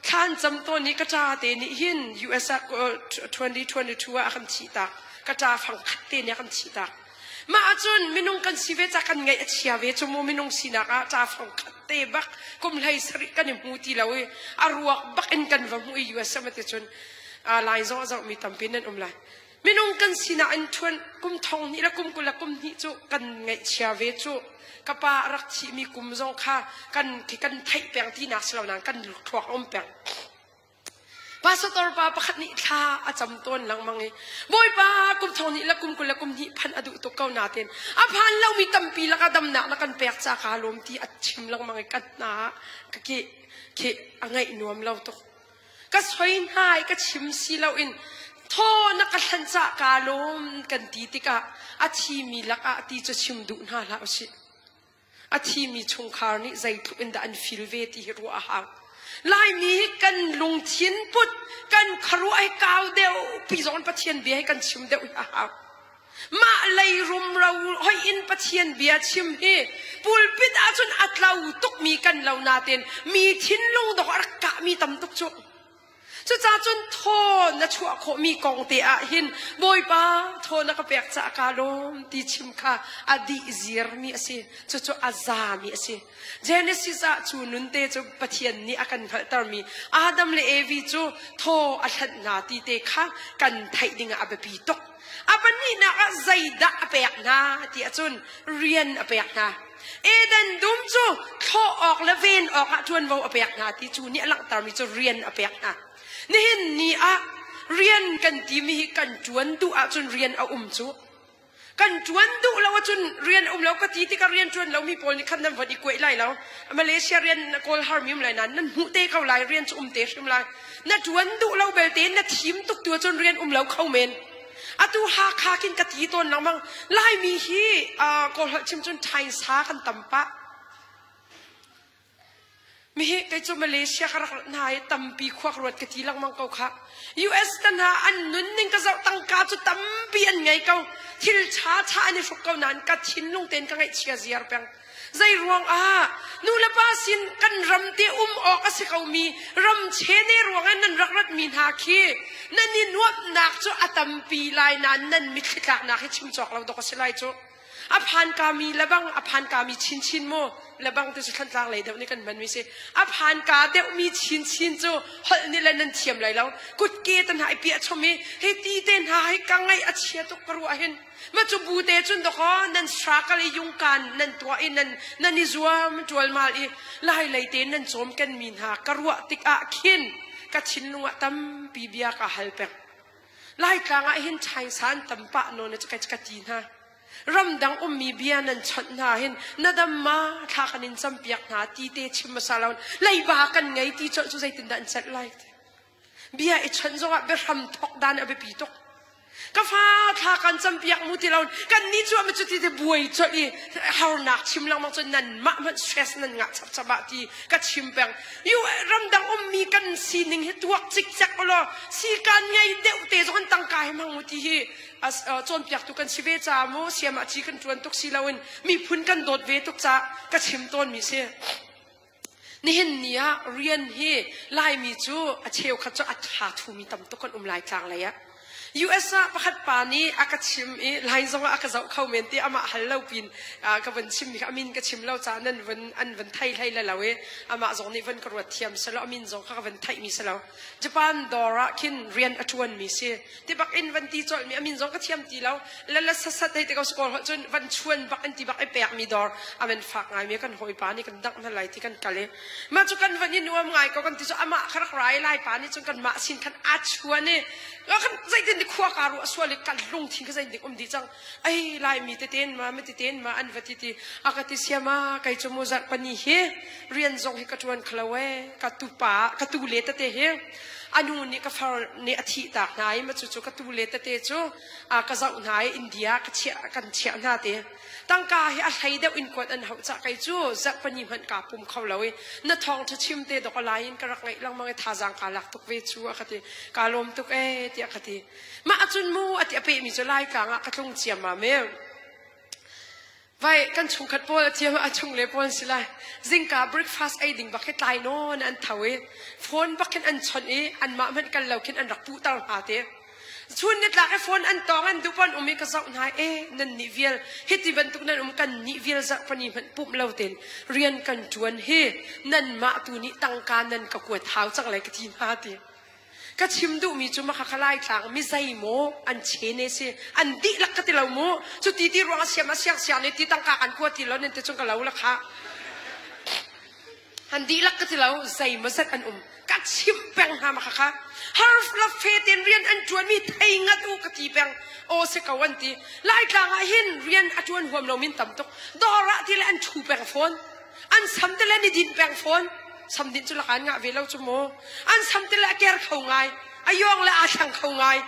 thlan cam tawn i ka ṭa te nih hin US ah 2022 ah a kan thih tak. Ka ṭa fang khat te nih a kan thih tak. Mah ahcun minung kan si ve ca kan ngaih a chia ve cu mu minung sinak ah ṭa fang khat te bak kum hlei sarih kan i hmu ti lo i a ruak bak in kan va hmuh i US ah ti cun lai zong a zohmi tampi nan um lai. Minung kan sinak in ṭhuan kum thong hnih le kum 20 le kum hnih cu kan ngaihchia ve cu. Ka pa a rak thihmi kum zong kha kan kan theih peng tinak si lo nain kan thluak a um peng. Pastor pa pakhat nih thla a cam tawn lengmang i Bawipa kum thong hnih le kum 20 le kum hnih phan a duh tuk ko nain a phan lomi tampi lakah damnak na kan pek ca kaa lawm ti a chim lengmang i ka hna ka ke khi a ngaih nuam lo tuk. Ka soi hna i ka chim si loin thaw na ka hlanh cah kaa lawm kan ti tikah a thimi lakah ti cu chim duh hna hlah usih. A thimi chungkhar nih zeitluk in dah an feel ve ti hi ruah a hau. Laimi hi kan lungthin put, kan khuaruah hi kau deuh pi zong Pathian bia hi kan chim deuh hi a hau. Mah lei rumro hoi in Pathian bia chim hi pulpit ahcun a tlo tukmi kan lo nain mi thinlung dawh a rak kahmi tam tuk cu. Cucaah cun thaw na chuah khawhmi kong te ah hin Bawipa thaw na ka pek caah kaa lawm ti chim kha a dih zirmi a si. Cucu a zami a si. Genesis ah cu nun te cu Pathian nih a kan hngalhtermi Adam le Evi cu thaw a hlanh hna ti te kha kan theih ding ah a biapi tuk. A pahnihnak ah zeidah a pek hna ti ahcun rian a pek hna. Eden dum cu thlawh awk le ven awkah ṭuanvo a pek hna ti cu nih a langhtermi cu rian a pek hna. Nihin ni ah rian kan timi hi kan ṭuan duh ahcun rian a um cu. Kan ṭuan duh lo ahcun rian a um lo ka ti tikah rian ṭuan lomi pawl nih khan nan von i kuaih lai lo. Malaysia rian kawl harmi um lai nain nan hmuh te ko lai rian cu um te hrim lai. Na ṭuan duh lo belte na thim tuk tu ahcun rian um lo kho men. Atu Hakha khin ka ti tawn lengmang. Laimi hi Kawl holh chim cun ṭhaisa kan tam pah. Mihi kei cu Malaysia ka rak hna i tampi khuak ruat ka ti lengmang ko kha. US te hna an nunning ka zoh tangka cu tampi an ngei ko. Thil ṭha ṭha an i hruk ko nain ka thinlung tein ka ngaihchia ziar peng. Zei ruangah nu le pa sin kan ram te um awk a si komi ram chene ruangah nan rak ratmi hna khi nan i nuamhnak cu a tampi lai nain nan mitthli tlaknak hi chim cawk lo dawk a si lai cu. A phankami lebang a phankami chinchin mu lebang ti cu Thlantlang lei deuh nih kan hmanmi si. A phanka deuhmi chinchin cu holh nih le nan thiam lai lo. Kutke te hna i piah chom i hei ti te hna hi ka ngaih a chia tuk ka ruah hin. Ma cu bu te cun dakaw nan struggle i yungkan nan tuah i nan nan i zuam ṭualmal i lai lei te nan cawm ken mi hna ka ruah tikah khin ka thinlung ah tampi bia ka hal peng. Laitlang ah hin ṭhaisan tam pah nawn cu ka ka ti hna. Ramdang ummi bia nan chawnh hna hin na dam ma thla kan in campiak hna ti te chim hmasa lo leiba kan ngei ti colh cu zeitindah an celh lai. Bia i chawnh zongah biahram thok dan a biapi tuk. Ka fa thla kan campiak mu ti lo kan ni cu ama cu ti te buai colh i harnak chim lengmang cu nan mah hmanh stress nan ngah chapchap ah ti ka chim peng. Yu ramdang ummi kan sining hi tuak cikcek law si kan ngei deuh te zong an tangka hi hmang mu ti hi cawnpiaktu kan si ve ca mu siam ah ci kan tuan tuk si loin miphun kan dawt ve tuk ca ka chim tawn mi si. Nihin ni ah rian hi Laimi cu a cheukhat cu a tha thumi tam tuk kan um lai tlang lei ah. US ah pakhat pa nih a ka chim i Lai zong ah a ka zoh kho men ti amah hal lo pin ka van chim mi kha a min ka chim lo caah nan van an van thei hlei le lo i amah zong nih van ka ruat thiam selo a min zong kha ka van theih mi selo Japan dawr ah khin rian a ṭuan mi si ti bak in van ti colh mi a min zong ka thiam ti lo lala sasat hei ti ko skol ho cun van chuan bak in ti bak i pek mi dawr a man fak ngai mi kan hawipa nih kan dangh hna lai ti kan kal i mah cu kan van i nuam ngai ko kan ti cu amah kha rak rai lai pa nih cun kan mah sin khan a chuan i kan zeitin ni khua ka ruah sual i kan lungthin kha zeitin um dih cang ai lai mi teten ma mi teten ma an va ti ti a ka ti siama kai cu mu zarh pani hi rian zong hi ka tuan khlo e ka tu pa ka tu le tete hi anu nih ka far nih a thih tak hna i ma cu cu ka tu le tete cu a ka zoh hna i India ka chiah kan chiah hna te tangka hi a hlei deuh in kuat an hauh cah kei cu zarhpani hmanh kaa pum kho lo i na thawngṭha chim te dok lai in ka rak ngaih lengmang i thazaang kaa lak tuk ve cu a ka ti kaa lawm tuk ee tiah ka ti mah acun mu a ti a pehmi cu Laitlang ah ka tlung ciammam e vai kan chungkhat pawl a thiam a chung le pawl si lai zingka breakfast ei ding bak hi tlai nawn an tho i phone bak khin an chawnh i anmah hmanh kal lo khin an rak puhter hna te Chun nitlak i phone an tawng an duh pon um i ka zoh hna e nan nih vial hiti bantuk nan um kan nih vial zarh pani hmanh pumh lo ten rian kan ṭuan hi nan mah tu nih tangka nan ka kuat hau cang lai ka ti hna ti ka chim duhmi cu maka kha lai tlang mi zei maw an chene si an dihlak ka ti lo mu cu ti ti ruang a siam a siang siang ne ti tangka kan kua ti lo nan ti chung ka lo la kha An dihlak ka ti lo, zeimawzat an um. Ka chimh peng hna ma khakha. Harf la fe ten rian an ṭuanmi thei ngat u ka ti peng. Aw si ko an ti. Laitlang ah hin rian a ṭuan huam lo min tam tuk. Dawr ah ti le an ṭhu peng fawn. An sam te le ni din peng fawn. Sam din cu lakan ngah ve lo cu mu. An sam te le a ker kho ngai. A yawng le aa thleng kho ngai.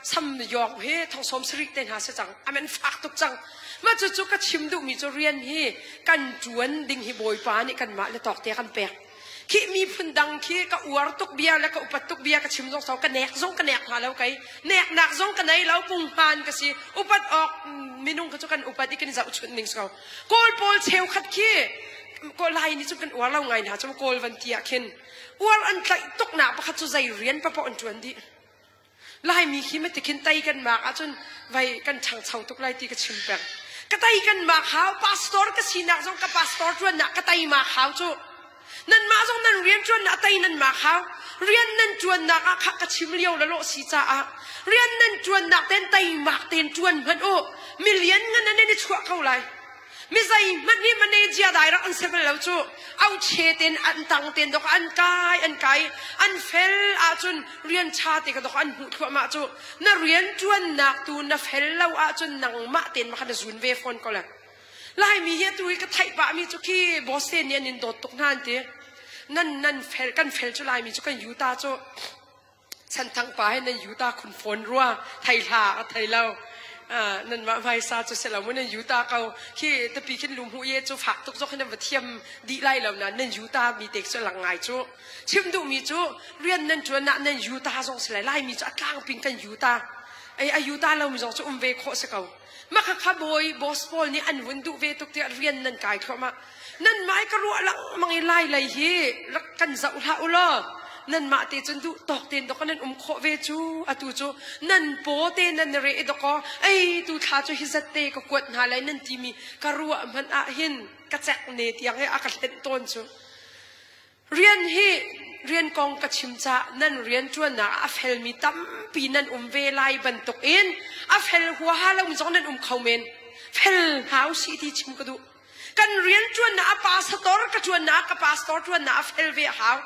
Sam yawng hi thong sawm sarih te hna si cang. Amen fak tuk cang. Mah cucu ka chim duhmi cu rian hi kan ṭuan ding hi Bawipa nih kanmah le tawkte kan pek. Khi miphun dang khi ka uar tuk bia le ka upat tuk bia ka chim zong so ka nek zong ka nek hna lo kei neknak zong ka nei lo punghman ka si upat awk minung kha cu kan upat i kan i zohchunh ning si ko. Kawl pawl cheukhat khi Ko Lai nih cun kan uar lo ngai hna cu Kawl van ti ah khin uar an tlaih tuk nak pakhat cu zei rian papoh an ṭuan dih. Laimi khi mati khin tei kan mak ahcun vai kan ṭhangcho tuk lai ti ka chim peng. Ka tei kan mak hau, pastor ka sinak zong ka pastor ṭuannak ka tei mak hau cu. Nanmah zong nan rian ṭuannak tei nan mak hau. Rian nan ṭuannak ah khah ka chim lio la lawh si caah rian nan ṭuannak ten teimak ten ṭuan hmanh u. Milian ngan nan i chuah ko lai. Mi zeihmanh hi manager dai rak an si bal lo cu. Auche ten an tang ten dok an kai an kai an fel ahcun rian ṭha te ka dok an hmuh thluahmah cu. Na rian ṭuannak tu na fel lo ahcun nangmah ten ma kha na zun ve fawn ko le. Laimi hi atu hi ka theih pah mi cu khi boss te nih an in dawt tuk hna an ti. Nan nan fel kan fel cu Laimi cu kan yuta cu Chanthang pa he nan yuta khun fawn rua thei hla a thei lo. Nan mah hmaisa cu si lo mu nan yuta ko khi tapi khin lum hu ye cu fak tuk zok hin va thiam dih lai lo na nan yuta mi te cu lang ngai cu chim duh mi cu rian nan tuan na nan yuta zong si lai lai mi cu a tlang ping kan yuta ai a yuta lo mi zong cu um ve khawh si ko maka kha bawi boss pawl nih an vun duh ve tuk tiah rian nan kai thluahmah nan mah ka ruah lengmang i lai lei hi rak kan zoh hlah u law nanmah te cun duh tawk tein dok nan um khawh ve cu atu cu nan paw te nan re i dok ei tu thla cu hi zat te ka kuat hna lai nan timi ka ruah hmanh ah hin ka cek ne tiang he a ka hlenh tawn cu Rian hi rian kong ka chim caah nan rianṭuannak ah a felmi tampi nan um ve lai bantukin a fel huaha lomi zong nan um kho men. Fel hna u sih ti chim ka duh. Kan rianṭuannak a pastor ka ṭuannak ka pastor ṭuannak a fel ve a hau.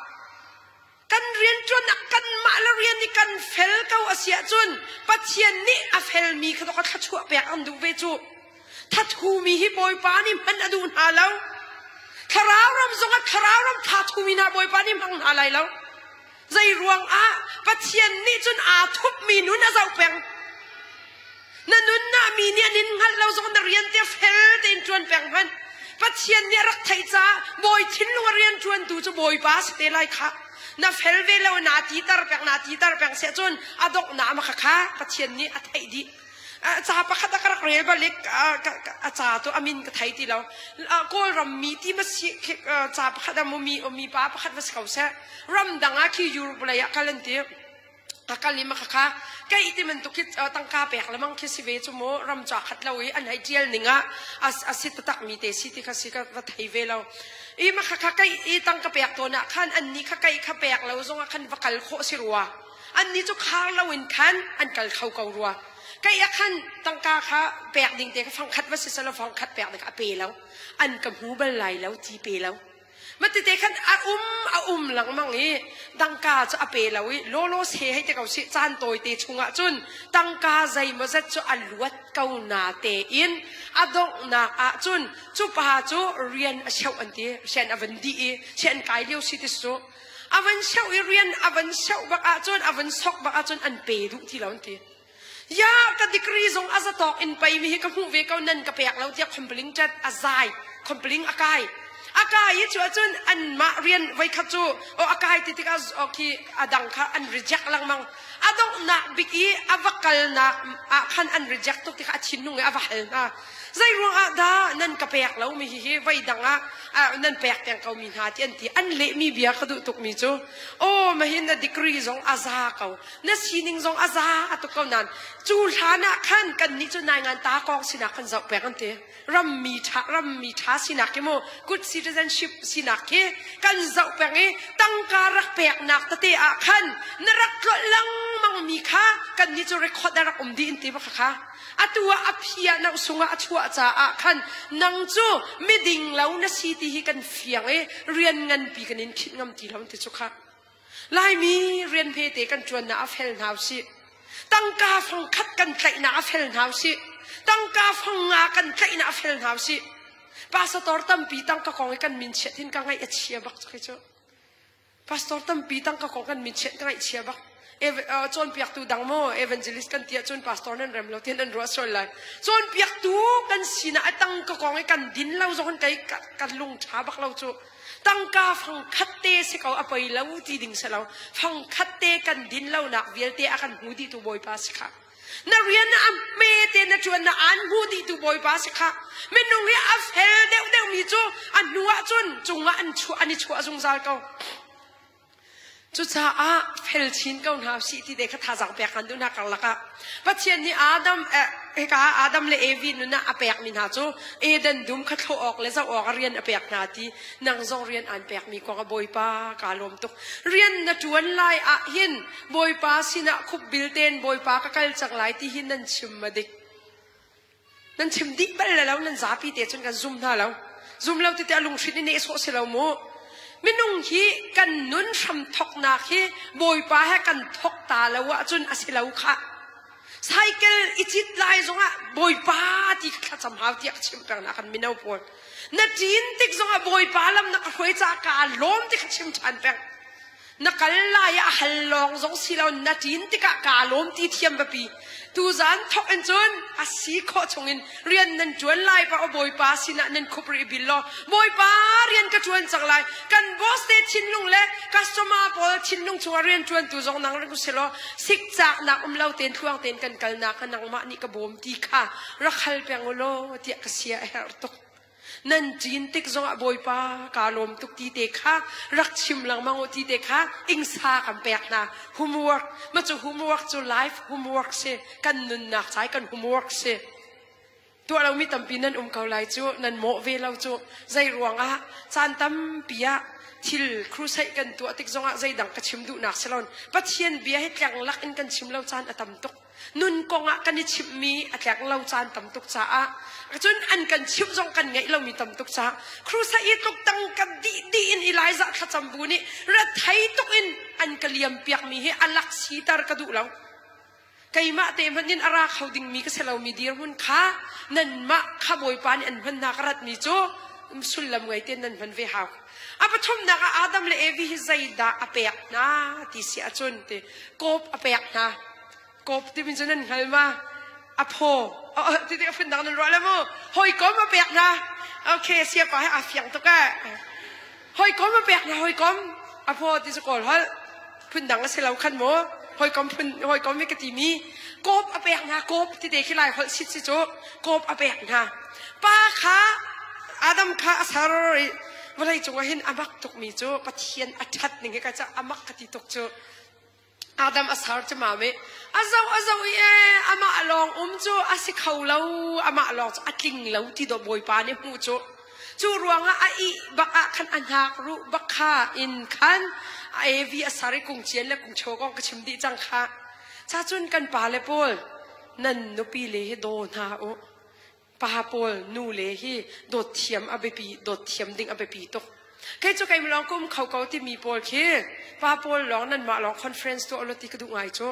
Kan rianṭuannak kanmah le rian i kan fel ko a si ahcun Pathian nih a felmi kha ka thluachuah pek an duh ve cu. Thathumi hi Bawipa nih hman a duh hna lo. Thlarau ram zongah thlarau ram thathumi hna Bawipa nih hmang hna lai lo. Zei ruangah Pathian nih cun aa thupmi nun a zoh peng. Na nunnak mi nih an in hngalh lo zong na rian te fel tein ṭuan peng hmanh. Pathian nih a rak theih caah bawi thinlung a rian ṭuantu cu Bawipa si te lai khah. Na fel ve lo naa titer peng naa titer peng siah cun a donghnak ma kha Pathian nih a theih dih. Ca pakhat a ka rak rel balik a ca tu a min ka thei ti lo. Kawlram mi ti ma si ca pakhat a mi mi pa pakhat va si ko seh. Ramdang ah khi Europe lei ah kal an ti. A kal i ma kha kei ti man tuk khi tangka pek lemang khi si ve cu mu ram ca khat lo i an hei tial ning ah a si taktak mi te si ti kha si ka va thei ve lo. I ma kha kha kei i tangka pek tawn ah khan an ni kha kei kha pek lo zong ah khan va kal khawh si rua. Annih cu khar loin khan an kal kho ko rua. Kei ah khan tangka kha pek ding te kha fangkhat va si selaw fangkhat pek ding kha a pe lo. An ka hmu bal lai lo ti pe lo. Matete khan a um a um lengmang i tangka cu a pe lo i lawlaw se hei te ko si caan tawi te chungah cun tangka zeimawzat cu a luat ko na tein a donghnak ah cun cu pa cu rian a cheuh an ti rian a van dih i rian kai lio si ti cu A van seuh i rian a van seuh bak ahcun a van sok bak ahcun an pe duh ti lo an ti. Ya ka degree zong a zatawk in pei mi hi ka hmuh ve ko nan ka pek lo tiah complain ṭat a zai complain a kai a kai i cu ahcun anmah rian voikhat cu o a kai ti tikah khi a dang kha an reject lengmang a donghnak bik i a va kalnak ah khan an reject tuk tikah a thinlung i a va hal hna Zei ruangah dah nan ka pek lo mi hihi voi dang ah nan pek peng ko mi hna ti an ti. An lehmi bia ka duh tukmi cu aw mahin na degree zong a za ko na sining zong a za a tuk ko nain cu hlan ah khan kannih cu nai ngan ta kong sinak kan zoh pek an ti. Rammi ṭha rammi ṭha sinak khi mu good citizenship sinak khi kan zoh peng i tangka rak peknak tete ah khan na rak tlolh lengmang mi kha kannih cu record a rak um dih in ti bak kha. Atu ah a phi ah na sungah a chuah caah khan nang cu miding lo na si ti hi kan fiang i rian nganpi kan in khinh ngam ti lo ti cu kha. Laimi rian hmete kan ṭuannak a fel hna usih. Tangka fang khat kan tlaihnak a fel hna usih. Tangka fang nga kan tlaihnak a fel hna usih. Pastor tampi tangka kong i kan min chiat hin ka ngaih a chia bak cu cu. Pastor tampi tangka kong kan min chiat ka ngaihchia bak. Cawnpiaktu dang maw evangelist kan ti ahcun pastor nan rem lo tian an ruah sual lai. Cawnpiaktu kan sinah a tangka kong i kan din lo zong kai kan lung ṭha bak lo cu. Tangka fang khat te si ko a poi lo ti ding si lo. Fang khat te kan din lo nak vialte a kan hmu dih tu Bawipa si kha. Na rian a hme te na na ṭuan na aan hmu dihtu Bawipa si kha. Minung hi a fel deuhdeuh mi cu a hnu ah cun cungah an chuah an i chuah zungzal ko. Cucaah fel chin ko hna usih ti te kha thazaang pek kan duh hna karlak ah. Pathian nih Adam eh, hika Adam le Evi nun ah a pekmi hna cu Eden dum kha thlawh awk le zoh awk a rian a pek hna ti nang zong rian aan pekmi kong a Bawipa kaa lawm tuk. Rian na ṭuan lai ah hin Bawipa sinah khupbil tein Bawipa ka kal cang lai ti hi nan chim ma dik. Nan chim dih bal le lo nan zapi te cun kan zum hna lo. Zum lo tete a lunghrin i nehsawh si lo mu. Minung hi kan nun hram thoknak hi Bawipa he kan thok ta lo ahcun a si lo khah. Cycle i cit lai zongah Bawipa ti kha thlacam hau tiah ka chimh peng na kan mino pawl. Na ṭin tik zongah Bawipa lam na ka hruai caah kaa lawm ti kha chim ṭhan peng. Na kal lai ah a hal lawng zong si lo na ṭin tikah kaa lawm ti thiam biapi. Tuzaan thawk in cun a si khawh chungin rian nan ṭuan lai pa aw Bawipa sinah nan khup rih bil law Bawipa rian ka ṭuan cang lai. Kan boss te thinlung le customer pawl thinlung chungah rian ṭuantu zong nang rak si law sikcaknak um lo tein thluang tein kan kalnak kha nangmah nih ka bawm ti kha rak hal peng u law tiah ka sia a herh tuk. Nan cin tik zongah Bawipa kaa lawm tuk ti te kha rak chim lengmang u ti te kha ingsa kan pek hna. Homework, ma cu homework cu life homework si. Kan nunnak cai kan homework si. Tuah lomi tampi nan um ko lai cu, nan mawh ve lo cu. Zei ruangah caan tampi ah thil crusade kan tuah tik zongah zeidang ka chim duhnak si lon. Pathian bia hi tleng lak in kan chim lo caan a tam tuk. Nun kong ah kan i chimhmi a tleng lo caan tam tuk caah cun an kan chimh zong kan ngeih lomi tam tuk caah crusade i tluk tang kan dih dih in Elijah thlacam bu nih rethei tuk in an ka liam piakmi hi a lak siter ka duh lo. Keimah te hmanh in a ra kho dingmi ka si lomi dirhmun kha nanmah kha Bawipa nih an hman hna ka ratmi cu sullam ngei tein nan hman ve hau. A pathumnak ah Adam le Evi hi zeidah a pek hna ti si ahcun ti kawp a pek hna. Kawp timi cu nan hngal ma? A phaw. Ti ti a phundang nan ruah le mu. Hawikom a pek hna. Okay, siapa he aa fiang tuk eh. Hawikom a pek hna hawikom. A phaw ti cu kawl holh. Phundang a si lo khan mu. Hawikom phun hawikom hi ka timi. Kawp a pek hna kawp ti te khi lai holh sit si cu. Kawp a pek hna. Pa kha Adam kha a ser i vawlei cungah hin a mak tukmi cu Pathian a ṭhat ning hi ka ca a mak ka ti tuk cu. Adam a ser cu ma me a zoh a zoh i ee amah lawng um cu a si kho lo amah lawng cu a tling lo ti dawh Bawipa nih hmuh cu cu ruangah a ih bak ah khan a hnak ruh bak kha in khan a evi a ser i kung cian le kung chaw kong ka chim dih cang kha cha cun kan pa le pawl nan nupi le hi daw hna u Pa pawl nu le hi dawt thiam a biapi dawt thiam ding a biapi tuk. Kei cu keimah lawng ka um kho ko timi pawl khi pa pawl lawng nanmah lawng conference tuah ulaw ti ka duh ngai cu.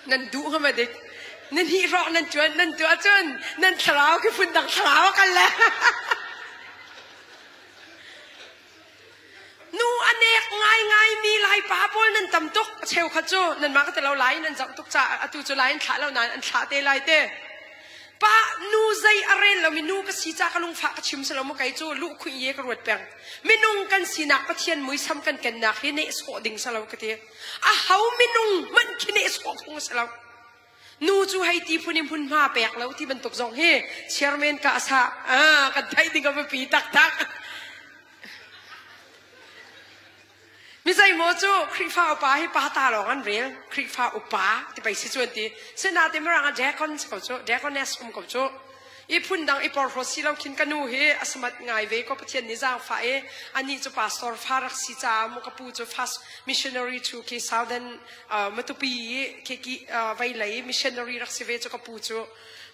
Nan duh hnga ma dik? Nan hih hrawk nan tuan nan tuah cun nan thlarau khi phundang thlarau a kal le. Nu a nek ngaingaimi Laipa pawl nan tam tuk. A cheukhat cu nanmah ka ti lo lai nan zoh tuk caah atu cu lai an thlah lo nain an thlah te lai te. Pa nu zei a rel lomi nu ka si ca ka lungfah ka chim si lo maw kei cu luh khuih ye ka ruat peng. Minung kan sinak Pathian muisam kan kennak hi nehsawh ding si lo ka ti. A ho minung hmanh khi nehsawh phung a si lo. Nu cu hei ti phun i hmunhma pek lo ti bantuk zong hi chairman ka sa kan theih ding a biapi taktak. Mi zeimaw cu Khrihfa upa hi pa ta lawng an rel. Khrihfa upa ti pei si cu an ti. Sinain mirang ah deacon si ko cu, deaconess um ko cu. I phundang i porhlawt si lo khin ka nu hi a samat ngai ve ko Pathian nih zaangfah i anih cu pastor fa rak si caah mu ka pu cu first missionary chu khi Southern Matupi i khi ki veilei missionary rak si ve cu ka pu cu.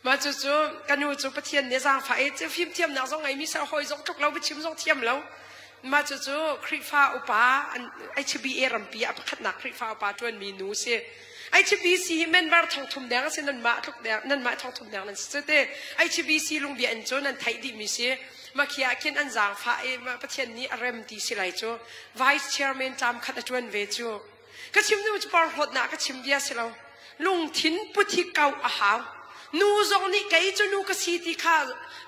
Mah cu cu ka nu cu Pathian nih zaangfah i fimthiamnak zong ngeimi ser hawi zong tluk lo biachim zong thiam lo. Mah cu cu Khrihfa upa HBA rampi ah pakhatnak Khrihfa upa ṭuanmi nu si. HBC hi member thongthum deng a si nanmah tluk deng nanmah thongthum deng nan si cu te. HBC lungbia in cu nan theih dihmi si. Makhi ah khin an zaangfah i Pathian nih a rem ti si lai cu. Vice Chairman term khat a ṭuan ve cu. Ka chim nu cu porhlawtnak ka chim bia si lo. Lungthin put hi kau a hau. Nu zong nih kei cu nu ka si ti kha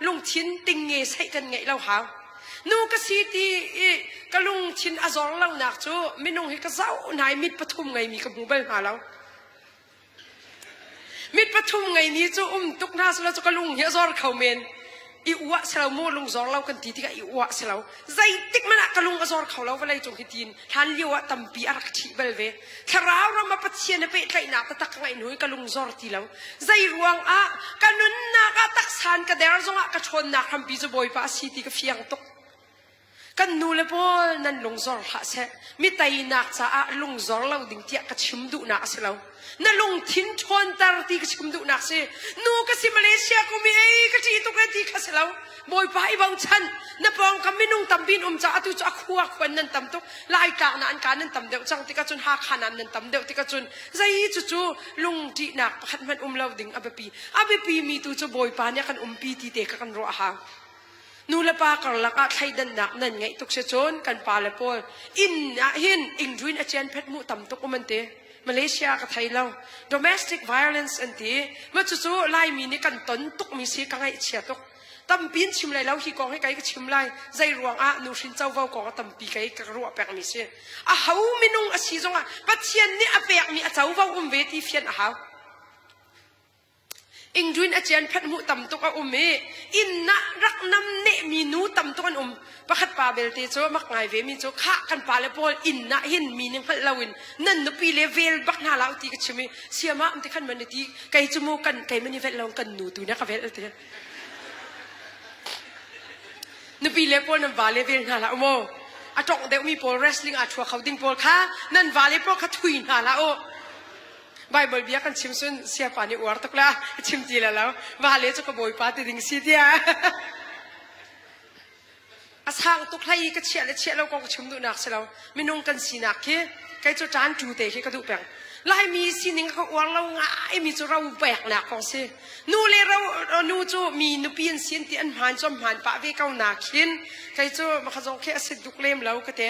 lungthin tingnge seih kan ngeih lo hau. Nu ka si ti i ka lungthin a zor lonak cu minung hi ka zoh hna i mit pathum ngeimi ka hmu bal hna lo. Pathum ngeimi cu um tuk hna selaw cu ka lung hi a zor kho men. I uah si lo mu lung zor lo kan ti tikah i uah si lo. Zeitik hmanh ah ka lung a zor kho lo vawlei cung hi tiin hlan lio ah tampi a rak ṭhih bal ve. Thlarau ram ah Pathian a pehtlaihnak taktak ka ngeih hnu i ka lung zor ti lo. Zei ruang ah ka nunnak ah taksan ka der zongah ka ṭhawnnak hrampi cu Bawipa a si ti ka fiang tuk. Kan nu le pawl nan lungzor hlah seh. Mi teinak caah lungzor lo ding tiah ka chim duhnak a si lo. Na lungthin ṭhawnter ti ka chim duhnak si. Nu ka si Malaysia kum i ei ka ṭih tuk e ti kha si lo. Bawipa i bochan. Na pawngkam minung tampi in um caah atu cu a khua khuan nan tam tuk. Laitlak na an ka nan tam deuh cang tikah cun Hakha nan nan tam deuh tikah cun zei cucu lungṭihnak pakhat hmanh um lo ding a biapi. A biapi mi tu cu Bawipa nih a kan umpi ti te kha kan ruah a hau. Nu le pa karlak ah thleidannak nan ngeih tuk si cun kan pa le pawl inn ah hin ingruin a cian phet mu tam tuk um an ti. Malaysia ka thei lo. Domestic violence an ti. Ma cucu Laimi nih kan ton tukmi si ka ngaihchia tuk. Tampi in chim lai lo hi kong hi kei ka chim lai. Zei ruang ah nuhrin covo kong a tampi kei ka ruah pekmi si. A ho minung a si zongah Pathian nih a pekmi a covo um ve ti fian a hau. Ingduin a cian phat hmuh tam tuk a um i inn ah rak nam nehmi nu tam tuk an um. Pakhat pa belte cu mak ngai ve mi cu khah kan pa le pawl inn ah hin mi nih hngalh loin nan nupi le vel bak hna la ti ka chim i siama um ti khan man ti kei cu mu kan kei man i velh lo kan nu tu na ka velh ti. Nupi le pawl nan va le vel hna hlah u mu. A tongh deuhmi pawl wrestling aa thua kho ding pawl kha nan va le pawl kha thui hna hlah u. Bible bia kan chim sun siapa nih uar tuk la chim ti la lo va le cu ka bawipa ti ding si tia a sang tuk hlei ka chiah le chiah lo kong ka chim duhnak si lo minung kan sinak khi kei cu ṭan tu te khi ka duh peng Laimi sining ka uar lo ngai mi cu ro peknak kong si nu le ro nu cu mi nupi an sin ti an hmaan cu an hmaan pah ve ko na khin kei cu makha zong khi a sit duk lem lo ka te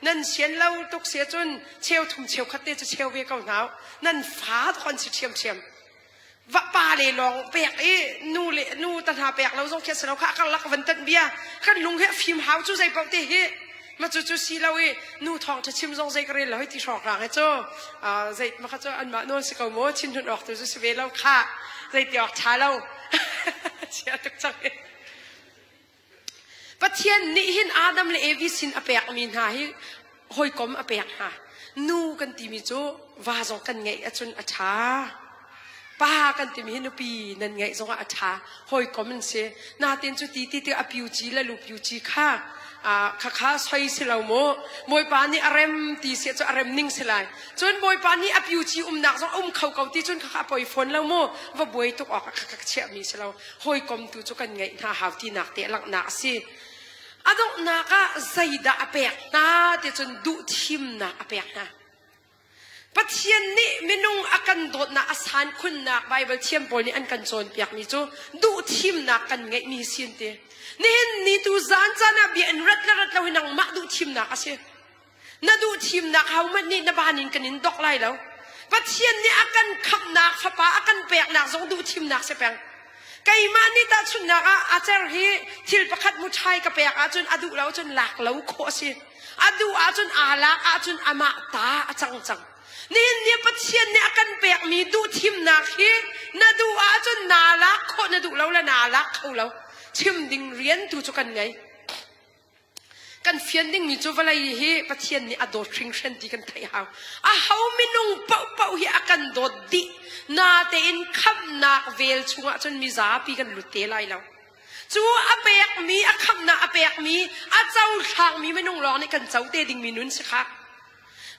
nan sian lo tuk si cun cheu thum cheu khat te cu cheu ve ko hna nan fa tuk an si ṭhiamṭhiam va pa le lawng pek i nu le nu ta hna pek lo zong khi a si lo kha karlak van tanh bia kan lung hi a fim hau cu zei paoh te hi ma cu cu si lo i nu thawng ṭha chim zong zei ka rel lo hi ti hrawk rang hi cu zei ma kha cu anmah nawl si ko mu chin hnun awk tu cu si ve lo kha zei ti awk ṭha lo chia tuk cang hi Pathian nih hin Adam le Evi sin a pekmi hna hi hawikom a pek hna. Nu kan timi cu va zong kan ngeih ahcun a ṭha. Pa kan timi hi nupi nan ngeih zongah a ṭha. Hawikom an si. Natin cu ti ti ti a piu ci le lu piu ci kha khakha soi si lo mu. Bawipa nih a rem ti si cu a rem ning si lai. Cun Bawipa nih a piu ci umnak zong a um kho ko ti cun khakha a poi fawn lo mu. Va buai tuk awk a kha chiahmi si lo. Hawikom tu cu kan ngeih hna hau tinak te langhnak a si. A donghnak ah zeidah a pek hna ti cun duhthimnak a pek hna. Pathian nih minung a kan dawtnak a san khunnak Baibal thiam pawl nih an kan cawnpiakmi cu duhthimnak kan ngeihmi hi sin ti. Nihin ni tu zan caan ah bia in rat le rat lo hi nangmah duhthimnak a si. Na duhthimnak hohmanh nih na ban in kan in dok lai lo. Pathian nih a kan khamhnak fapa a kan peknak zong duhthimnak si peng. Keimah nih tahchunhnak ah a cer hi thil pakhat muṭhai ka pek ahcun a duh lo cun lak lo khawh a si. A duh ahcun aa lak ahcun amah ta a cang cang. Nihin ni Pathian nih a kan pekmi duhthimnak hi na duh ahcun naa lak khawh na duh lo le naa lak kho lo. Chim ding rian tu cu kan ngei. Kan fian dingmi cu vawlei hi Pathian nih a dawt hringhran ti kan theih hau. A ho minung paohpaoh hi a kan dawt dih. Natein khamhnak vel chungah cun mizapi kan lut te lai lo. Cu a pekmi, a khamhnak a pekmi, a cohlangmi minung lawng nih kan co te dingmi nun si kha.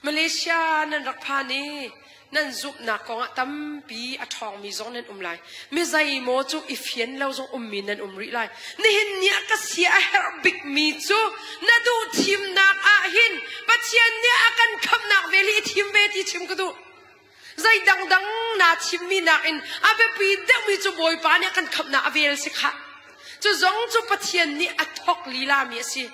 Malaysia nan rak phan i nan zumhnak kongah tampi a ṭhawngmi zong nan um lai. Mi zeimaw cu i fian lo zong ummi nan um rih lai. Nihin ni ah ka sia a herh bikmi cu na duh thimnak ah hin Pathian nih a kan khamhnak vel hi i thim ve ti chim ka duh. Zei dangdang naa thimmi nakin a biapi deuhmi cu Bawipa nih a kan khamhnak a vel si khah. Cu zong cu Pathian nih a thawk lilami a si.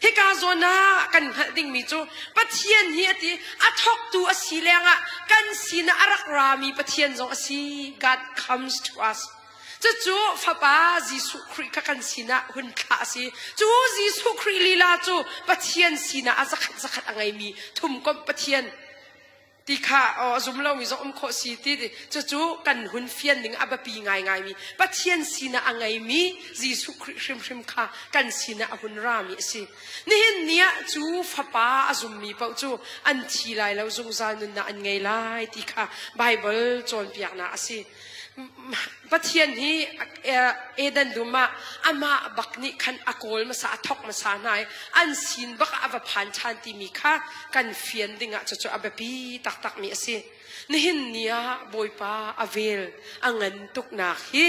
Hika zawn ah kan hngalh dingmi cu Pathian hi a ti a thawktu a si lengah kan sinah a rak rami Pathian zong a si. God comes to us. Cucu Fapa Jesuh Khrih kha kan sinah hun thlah a si. Cu Jesuh Khrih lila cu Pathian sinah a zakhat zakhat a ngeimi thumkomh Pathian. Ti kha a zum lomi zong um khawh si ti cucu kan hun fian ding a biapi ngaingaimi Pathian sinah a ngeimi Jesuh Khrih hrimhrim kha kan sinah a hun rami a si. Nihin ni ah cu fapa a zummi paoh cu an thi lai lo zungzal nunnak an ngei lai ti kha Baibal cawnpiaknak a si. Pathian hi Eden dum ah amah bak nih khan a kawl hmasa a thawk hmasa hna i an sin bak ah a va phan ṭhan timi kha kan fian dingah cucu a biapi taktakmi a si. Nihin ni ah Bawipa a vel a ngan tuknak hi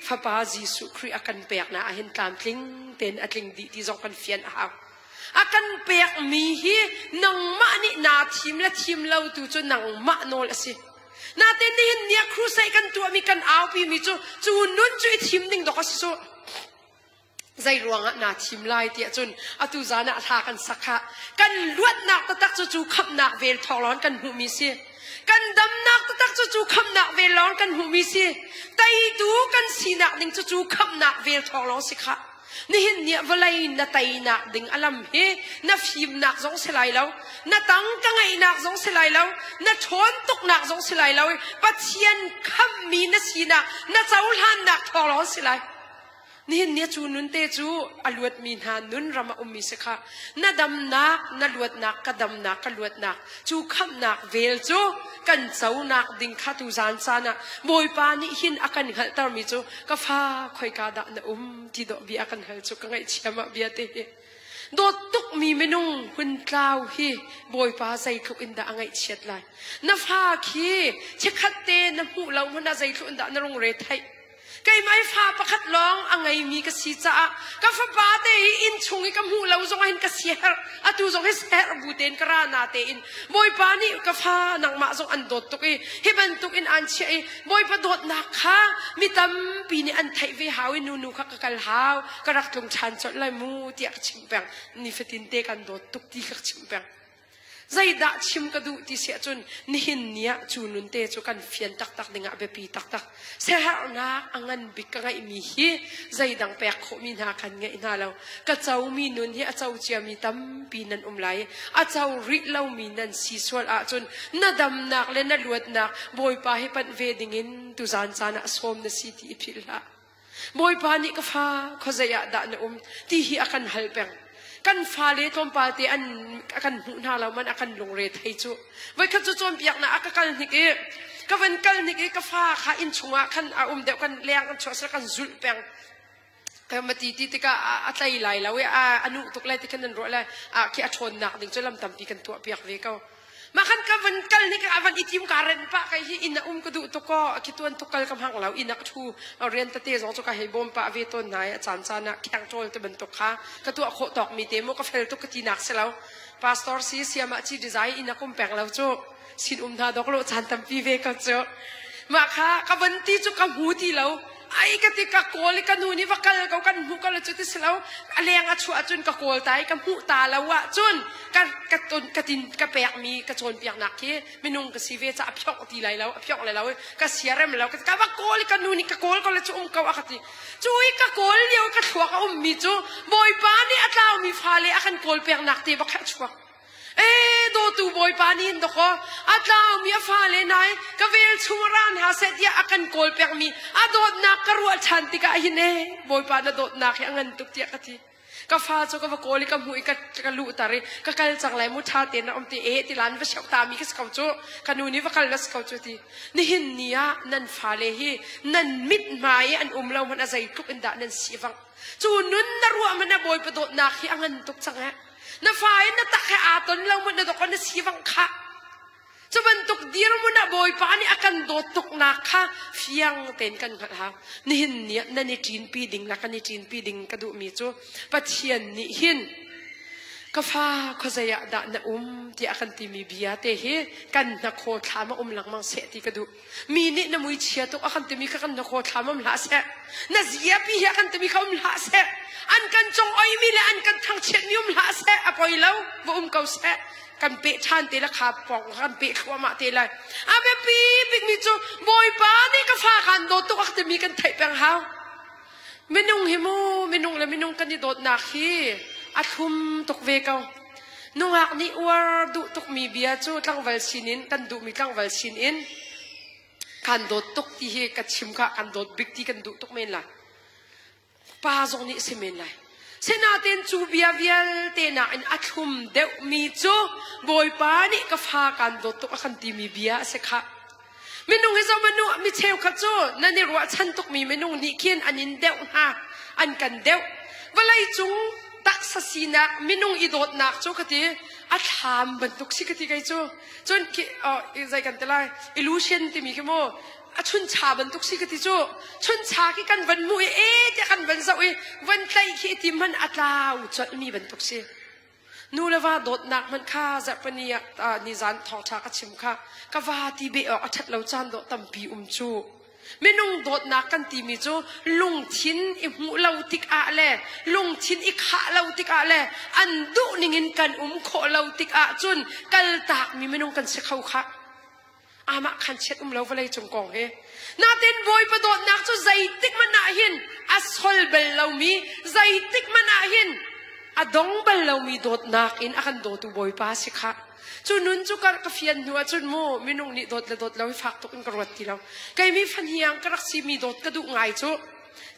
Fapa Jesuh Khrih a kan peknak ah hin tlamtling tein a tling dih ti zong kan fian a hau. A kan pekmi hi nangmah nih naa thim le thim lo tu cu nangmah nawl a si. Natin nihin ni ah crusade kan tuahmi kan aupimi cu cu nun cu i thim ding dok a si cu. Zei ruangah naa thim lai tiah cun atu zan ah hla kan sak kha kan luatnak taktak cu cu khamhnak vel thawng lawng kan hmuhmi si. Kan damnak taktak cu cu khamhnak vel lawng kan hmuhmi si. Teitu kan sinak ding cu cu khamhnak vel thawng lawng si kha. Nihin ni ah vawlei na teinak ding a lam hi na fimnak zong si lai lo, na tang ka ngeihnak zong si lai lo, na ṭhawn tuknak zong si lai lo i Pathian khamhmi na sinak, na cohlannak thawng lawng si lai. Nihin ni cu nun te cu a luatmi hna nun ram a ummi si kha na damnak, na luatnak, ka damnak, ka luatnak cu khamhnak vel cu kan conak ding kha tu zan caan ah Bawipa nih hin a kan hngalhtermi cu ka fa khoika dah na um ti dawh bia a kan hal cu ka ngaihthiam ah bia te hi dawt tukmi minung hun tlau hi Bawipa zeitluk in dah a ngaihchiat lai na fa khi chikkhat te na hmuh lo hmanh ah zeitluk in dah na rung re theih Keimah hi fa pakhat lawng a ngeimi ka si caah ka fapa te hi inn chung i ka hmuh lo zong hin ka siaherh atu zong hi siaherh bu tein ka ra na tein Bawipa nih ka fa nangmah zong an dawt tuk i hi bantuk in aan chiah i Bawipa dawtnak kha mi tampi nih an theih ve hau i nunu kha ka kal hau ka rak tlung ṭhan colh lai mu tiah ka chimh peng nifatin te kan dawt tuk ti ka chimh peng Zeidah chim ka duh ti si ahcun nihin ni ah cu nun te cu kan fian taktak dingah biapi taktak. Siaherhnak a ngan bik ka ngeihmi hi zeidang pek khawhmi hna kan ngeih hna lo. Ka comi nun hi a co ciami tampi nan um lai i a co rih lomi nan si sual ahcun na damnak le na luatnak Bawipa hi panh ve dingin tuzaan caan ah sawm na si ti i philh hlah. Bawipa nih ka fa khuazei ah dah na um ti hi a kan hal peng. Kan fale tlawmpal te an a kan hmuh hna lo man a kan lungre thei cu. Voikhat cu cawnpiaknak ah ka kal hnik i ka van kal hnik i ka fa kha inn chungah khan a um deuh kan leng an chuah sel kan zulh peng. Ka ma ti ti tikah a tlei lai lo i a nuh tuk lai ti khan nan ruah lai a khi a ṭhawnnak ding cu lam tampi kan tuah piak ve ko. Mah khan ka van kal ni ka van i tim ka ren pah kai hi inn a um ka duh tuk ko khi tuan tuk kal ka hmang lo inn a ka thu rian tete zong cu ka hei bawm pah ve tawn hna i a caan caan ah kheng ṭawl te bantuk kha ka tuah khawh tawk mi te mu ka fel tuk ka ti nak si lo pastor si siamah chi design inn a kum peng lo cu sin um hna dok lo caan tampi ve ko cu mah kha ka van ti cu ka hmu ti lo Ai ka ti ka kawl i ka nu nih va kal ko kan hmuh ko cu ti si lo a leng a chuah cun ka kawl ta i ka hmuh ta lo ah cun ka ka ton ka tin ka pekmi ka cawnpiaknak khi minung ka si ve ca a phiok ti lai lo a phiok lai lo i ka siarem lo ka va kawl i ka nu nih ka kawl ko le cu um ko a ka ti cu i ka kawl lio ka thluak a ummi cu Bawipa nih a tlaumi fale a kan kawl peknak te bak kha a chuak Ee dawtu Bawipa nih hin dawkaw a tlaumi a fale nai ka vel chung ra hna seh tiah a kan kawl pekmi a dawtnak ka ruah ṭhan tikah hin ee Bawipa na dawtnak hi a ngan tuk tiah ka ti. Ka fa cu ka va kawl i ka hmuh i ka, ka luhter i ka kal cang lai mu ṭha tein na um ti ee ti lan va sioh ta mi ka si ko cu ka nu nih va kal na si ko cu ti. Nihin ni ah nan fale hi nan mit hmai i an um lo hmanh a zeitluk in dah nan si vang. Cu nun na ruah hmanh a Bawipa dawtnak hi a ngan tuk cang eh. Na fa in na tak he aa ton lo mun na dok na si vang kha. Cu bantuk dirhmun ah Bawipa nih a kan dawt tuknak kha fiang tein kan hngalh hau. Nihin ni ah nan i ṭinpi ding la kan i ṭinpi ding ka duhmi cu Pathian nih hin ka fa khuazei ah dah na um tiah a kan timi bia te hi kan hnakhaw thlam a um lengmang seh ti ka duh. Mi nih na mui chia tuk a kan timi kha kan hnakhaw thlam um hlah seh. Na ziapi hi a kan timi kha um hlah seh. An kan cong oimi le an kan thangchiatmi um hlah seh. A poi lo, va um ko seh. Kan peh ṭhan te la kha pong kan peh thluahmah te lai. A biapi bikmi cu Bawipa nih ka fa kan dawt tuk a timi kan theih peng hau. Minung hi mu, minung le minung kan i dawtnak hi a thlum tuk ve ko. Nungak nih uar duh tukmi bia cu tlangval sinin kan duhmi tlangval sinin kan dawt tuk ti hi ka chim kha kan dawt bik ti kan duh tuk men lai. Pa zong nih si men lai. Sinain cu bia vialte nakin a thlum deuhmi cu Bawipa nih ka fa kan dawt tuk a kan timi bia a si khah. Minung hi zoh mi cheukhat cu nan i ruahchan tukmi minung nih khin an in deuh hna, an kan deuh. Vawlei cung taksa sinak minung i dawtnak cu ka ti a thlam bantuk si ka ti kei cu. Cun khi zei kan ti lai illusion timi khi mu a chuncha bantuk si ka ti cu. Chuncha khi kan van hmuh i e tiah kan van zoh i van tlaih khi i tim hmanh a tlau colhmi bantuk si. Nu le va dawtnak hmanh kha zarhpini ah nizan thawngṭha ka chim kha ka va ti beh awk a ṭhat lo caan dawh tampi um cu. Minung dawtnak kan timi cu lungthin i hmuh lo tikah le lungthin i khah lo tikah le an duh ningin kan um khawh lo tikah cun kaltakmi minung kan si kho khah. Amah khan chiat um lo vawlei cung kong hi. Natin Bawipa dawtnak cu zeitik hmanh ah hin a sol bal lomi, zeitik hmanh ah hin a dong bal lomi dawtnak in a kan dawtu Bawipa si kha. Cu nun cu ka fian hnu ahcun mu minung nih dawt le dawt lo hi fak tuk in ka ruat ti lo. Kei mi fahniang ka rak si mi dawt ka duh ngai cu.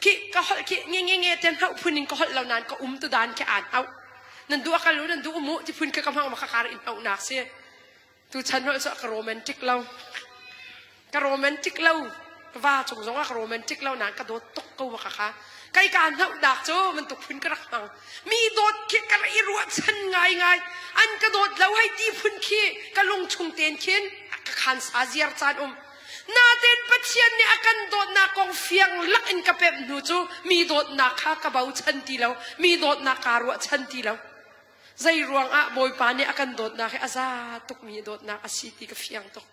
Khi ka holh khi nge nge nge ten hauh phun in ka holh lo nain ka um tu dan khi aan hauh. Nan duh a kal u nan duh mu ti phun khi ka hmang ma kha kar in hauh nak si. Tuchan holh cu a ka romantic lo. Ka romantic lo. Ka va cung zong ah ka romantic lo nain ka dawt tuk ko ma kha. Kai ka hnauhnak cu bantuk phun ka rak hmang. Mi dawt khi ka rak i ruahchan ngaingai. An ka dawt lo hei ti phun khi ka lung chung ten khin ka khan sa ziar caan um. Natin Pathian nih a kan dawtnak kong fiang lak in ka pemh hnu cu mi dawtnak kha ka bochan ti lo. Mi dawtnak kaa ruahchan ti lo. Zei ruangah Bawipa nih a kan dawtnak hi a za tukmi dawtnak a si ti ka fiang tuk.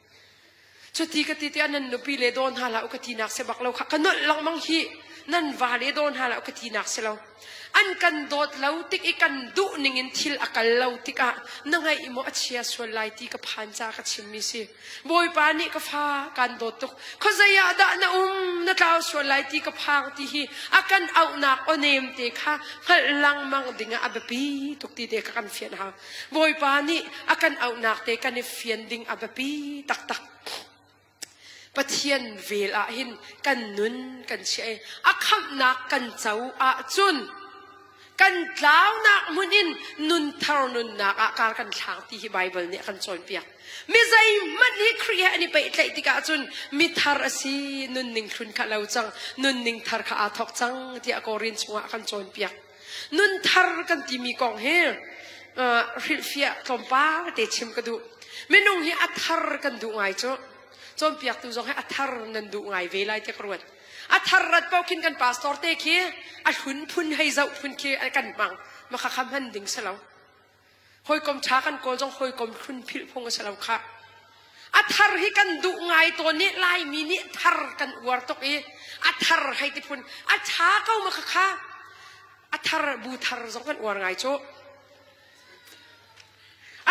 Cuti ka ti tiah nan nupi le daw hna hlah u ka tinak si bak lo kha ka nolh lengmang hi nan va le daw hna hlah u ka tinak si lo. An kan dawt lo tik i kan duh ning in thil a kal lo tikah na ngaih maw a chia sual lai ti ka phan ca ka chimmi si. Bawipa nih ka fa kan dawt tuk. Khuazei ah dah na um, na tlau sual lai ti ka phang ti hi a kan auhnak awnem te kha hngalh lengmang ding ah a biapi tuk ti te kha kan fian hau. Bawipa nih a kan auhnak te kan i fian ding a biapi taktak. Pathian vel ah hin kan nun kan chiah i a khamhnak kan co ahcun Kan tlaunak hmun in nunthar nunnak ah kar kan thlak ti hi Baibal nih a kan cawnpiak. Mi zeihmanh hi Khrih he an i pehtlaih tikah cun mithar a si, nunning hlun kha lo cang, nunning thar kha aa thawk cang tiah Korin chungah a kan cawnpiak. Nunthar kan timi kong hi hrilhfiah tlawmpal te chim ka duh. Minung hi a thar kan duh ngai cu. Cawnpiaktu zong hi a thar nan duh ngai ve lai tiah ka ruat. A thar rat paoh khin kan pastor te khi a hlun phun hei zoh phun khi kan hmang. Ma kha kha hman ding si lo. Hawikom ṭha kan kawl zong hawikom hlun philh phung a si lo khah. A thar hi kan duh ngai tawn i Laimi nih thar kan uar tuk i a thar hei ti phun a ṭha ko ma kha kha a thar bu thar zong kan uar ngai cu.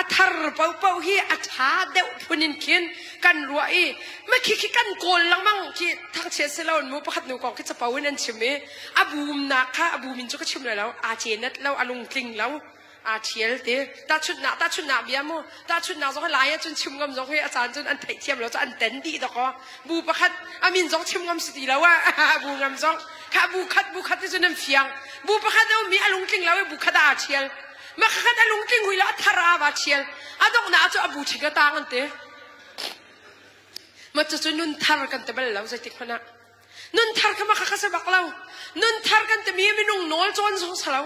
A thar paohpaoh hi a ṭha deuh phun in khin kan ruah i ma khi khi kan kawl lengmang khi thangchiat si lo mu pakhat nu kong khi capo in an chim i a bumnak kha a bum in cu ka chim lai lo aa cenat lo a lungtling lo aa ṭhial ti tahchunhnak tahchunhnak bia mu tahchunhnak zong lai ahcun chim ngam zong hi a caan cun an theihthiam lo cu an ten dih dawkaw bu pakhat a min zong chim ngam si ti lo ah bu ngam zong kha bu khat bu khat ti cun an fiang bu pakhat a um i a lungtling lo i bu khat ah aa ṭhial Makhat a lungtling hui lo a thar a va thial. A donghnak cu a bu ṭhing a tang an ti. Ma cucu nun thar kan ti bal lo zeitik hmanh ah. Nun thar kha makha kha si bak lo. Nun thar kan timi minung nawl cawn zong si lo.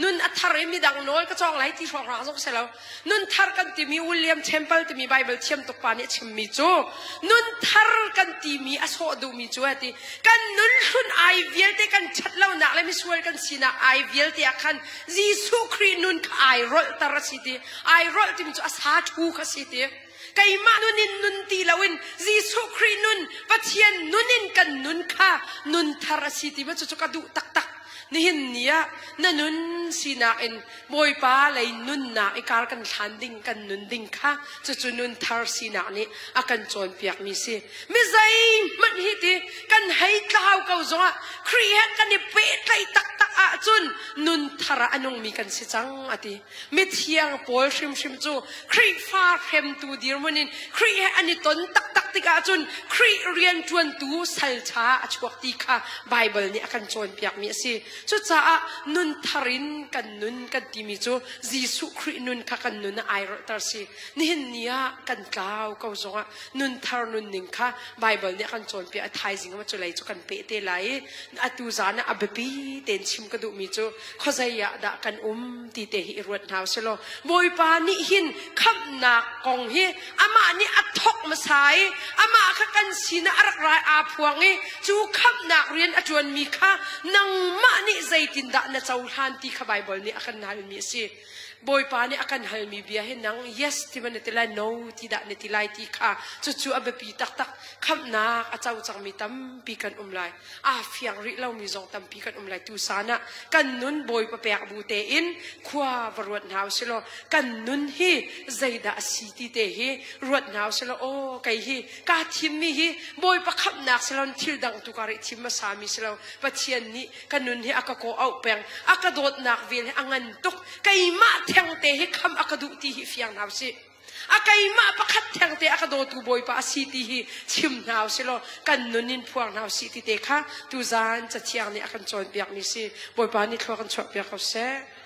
Nun a thar i midang nawl ka cawng lai ti hrawnghrang zong si lo. Nun thar kan timi William Temple timi Bible thiam tuk pa nih a chimmi cu nun thar kan timi a sawh duhmi cu a ti. Kan nun hlun ai vialte kan ṭhat lonak le misual kan sinak ai vialte ah khan Jesuh Khrih nun kha ai rolhter a si ti. Ai rolh timi cu a sa ṭhu kha si ti. Keimah nun in nun ti loin Jesuh Khrih nun, Pathian nun in kan nun kha nun thar a si ti ma cucu ka duh taktak. Nihin ni ah na nun sinak in Bawipa lei nunnak i kar kan hlan ding kan nun ding kha cucu nun thar sinak nih a kan cawnpiakmi si. Mi zeihmanh hi ti kan hei tlau ko zongah Khrih he kan i pehtlaih taktak. ahcun nun thar ah a nungmi kan si cang a ti. Mithiang pawl hrimhrim cu Khrihfa hremtu dirhmun in Khrih he an i ton taktak tikah cun Khrih rianṭuantu salṭha a chuak ti kha Baibal nih a kan cawnpiakmi a si. Cucaah nun thar in kan nun kan timi cu Jesuh Khrih nun kha kan nun a airolhter si. Nihin ni ah kan tlau ko zongah nun thar nunning kha Baibal nih a kan cawnpiak. A thaizing ah culei cu kan peh te lai i atu zan ah a biapi tein chim ka duhmi cu khuazei ah dah kan um ti te hi i ruat hna usih law Bawipa nih hin khamhnak kong hi amah nih a thawk hmasa i amah kha kan sinah a rak rai aa phuang i cu khamhnak rian a ṭuanmi kha nangmah nih zeitindah na cohlan ti kha Baibal nih a kan halmi a si. Bawipa nih a kan halmi bia hi nang yes ti ma na ti lai no ti dah na ti lai ti kha cucu a biapi taktak. Khamhnak a co cangmi tampi kan um lai. Aa fiang rih lomi zong tampi kan um lai. Tusan ah kan nun Bawipa pek bu tein khua va ruat hna usih law kan nun hi zeidah a si ti te hi ruat hna usih law aw kei hi kaa thimmi hi Bawipa khamhnak si lo thil dang tu ka rih thim hmasa mi si lo. Pathian nih ka nun hi a ka kaw auh peng a ka dawtnak vel hi a ngan tuk keimah thengte hi kham a ka duh ti hi fiang hna usih a keimah pakhat thengte a ka dawtu Bawipa a si ti hi chim hna usih law kan nun in phuang hna usih ti te kha tuzan cathiang nih a kan cawnpiak mi si Bawipa nih thlua kan chuahpiak ko seh.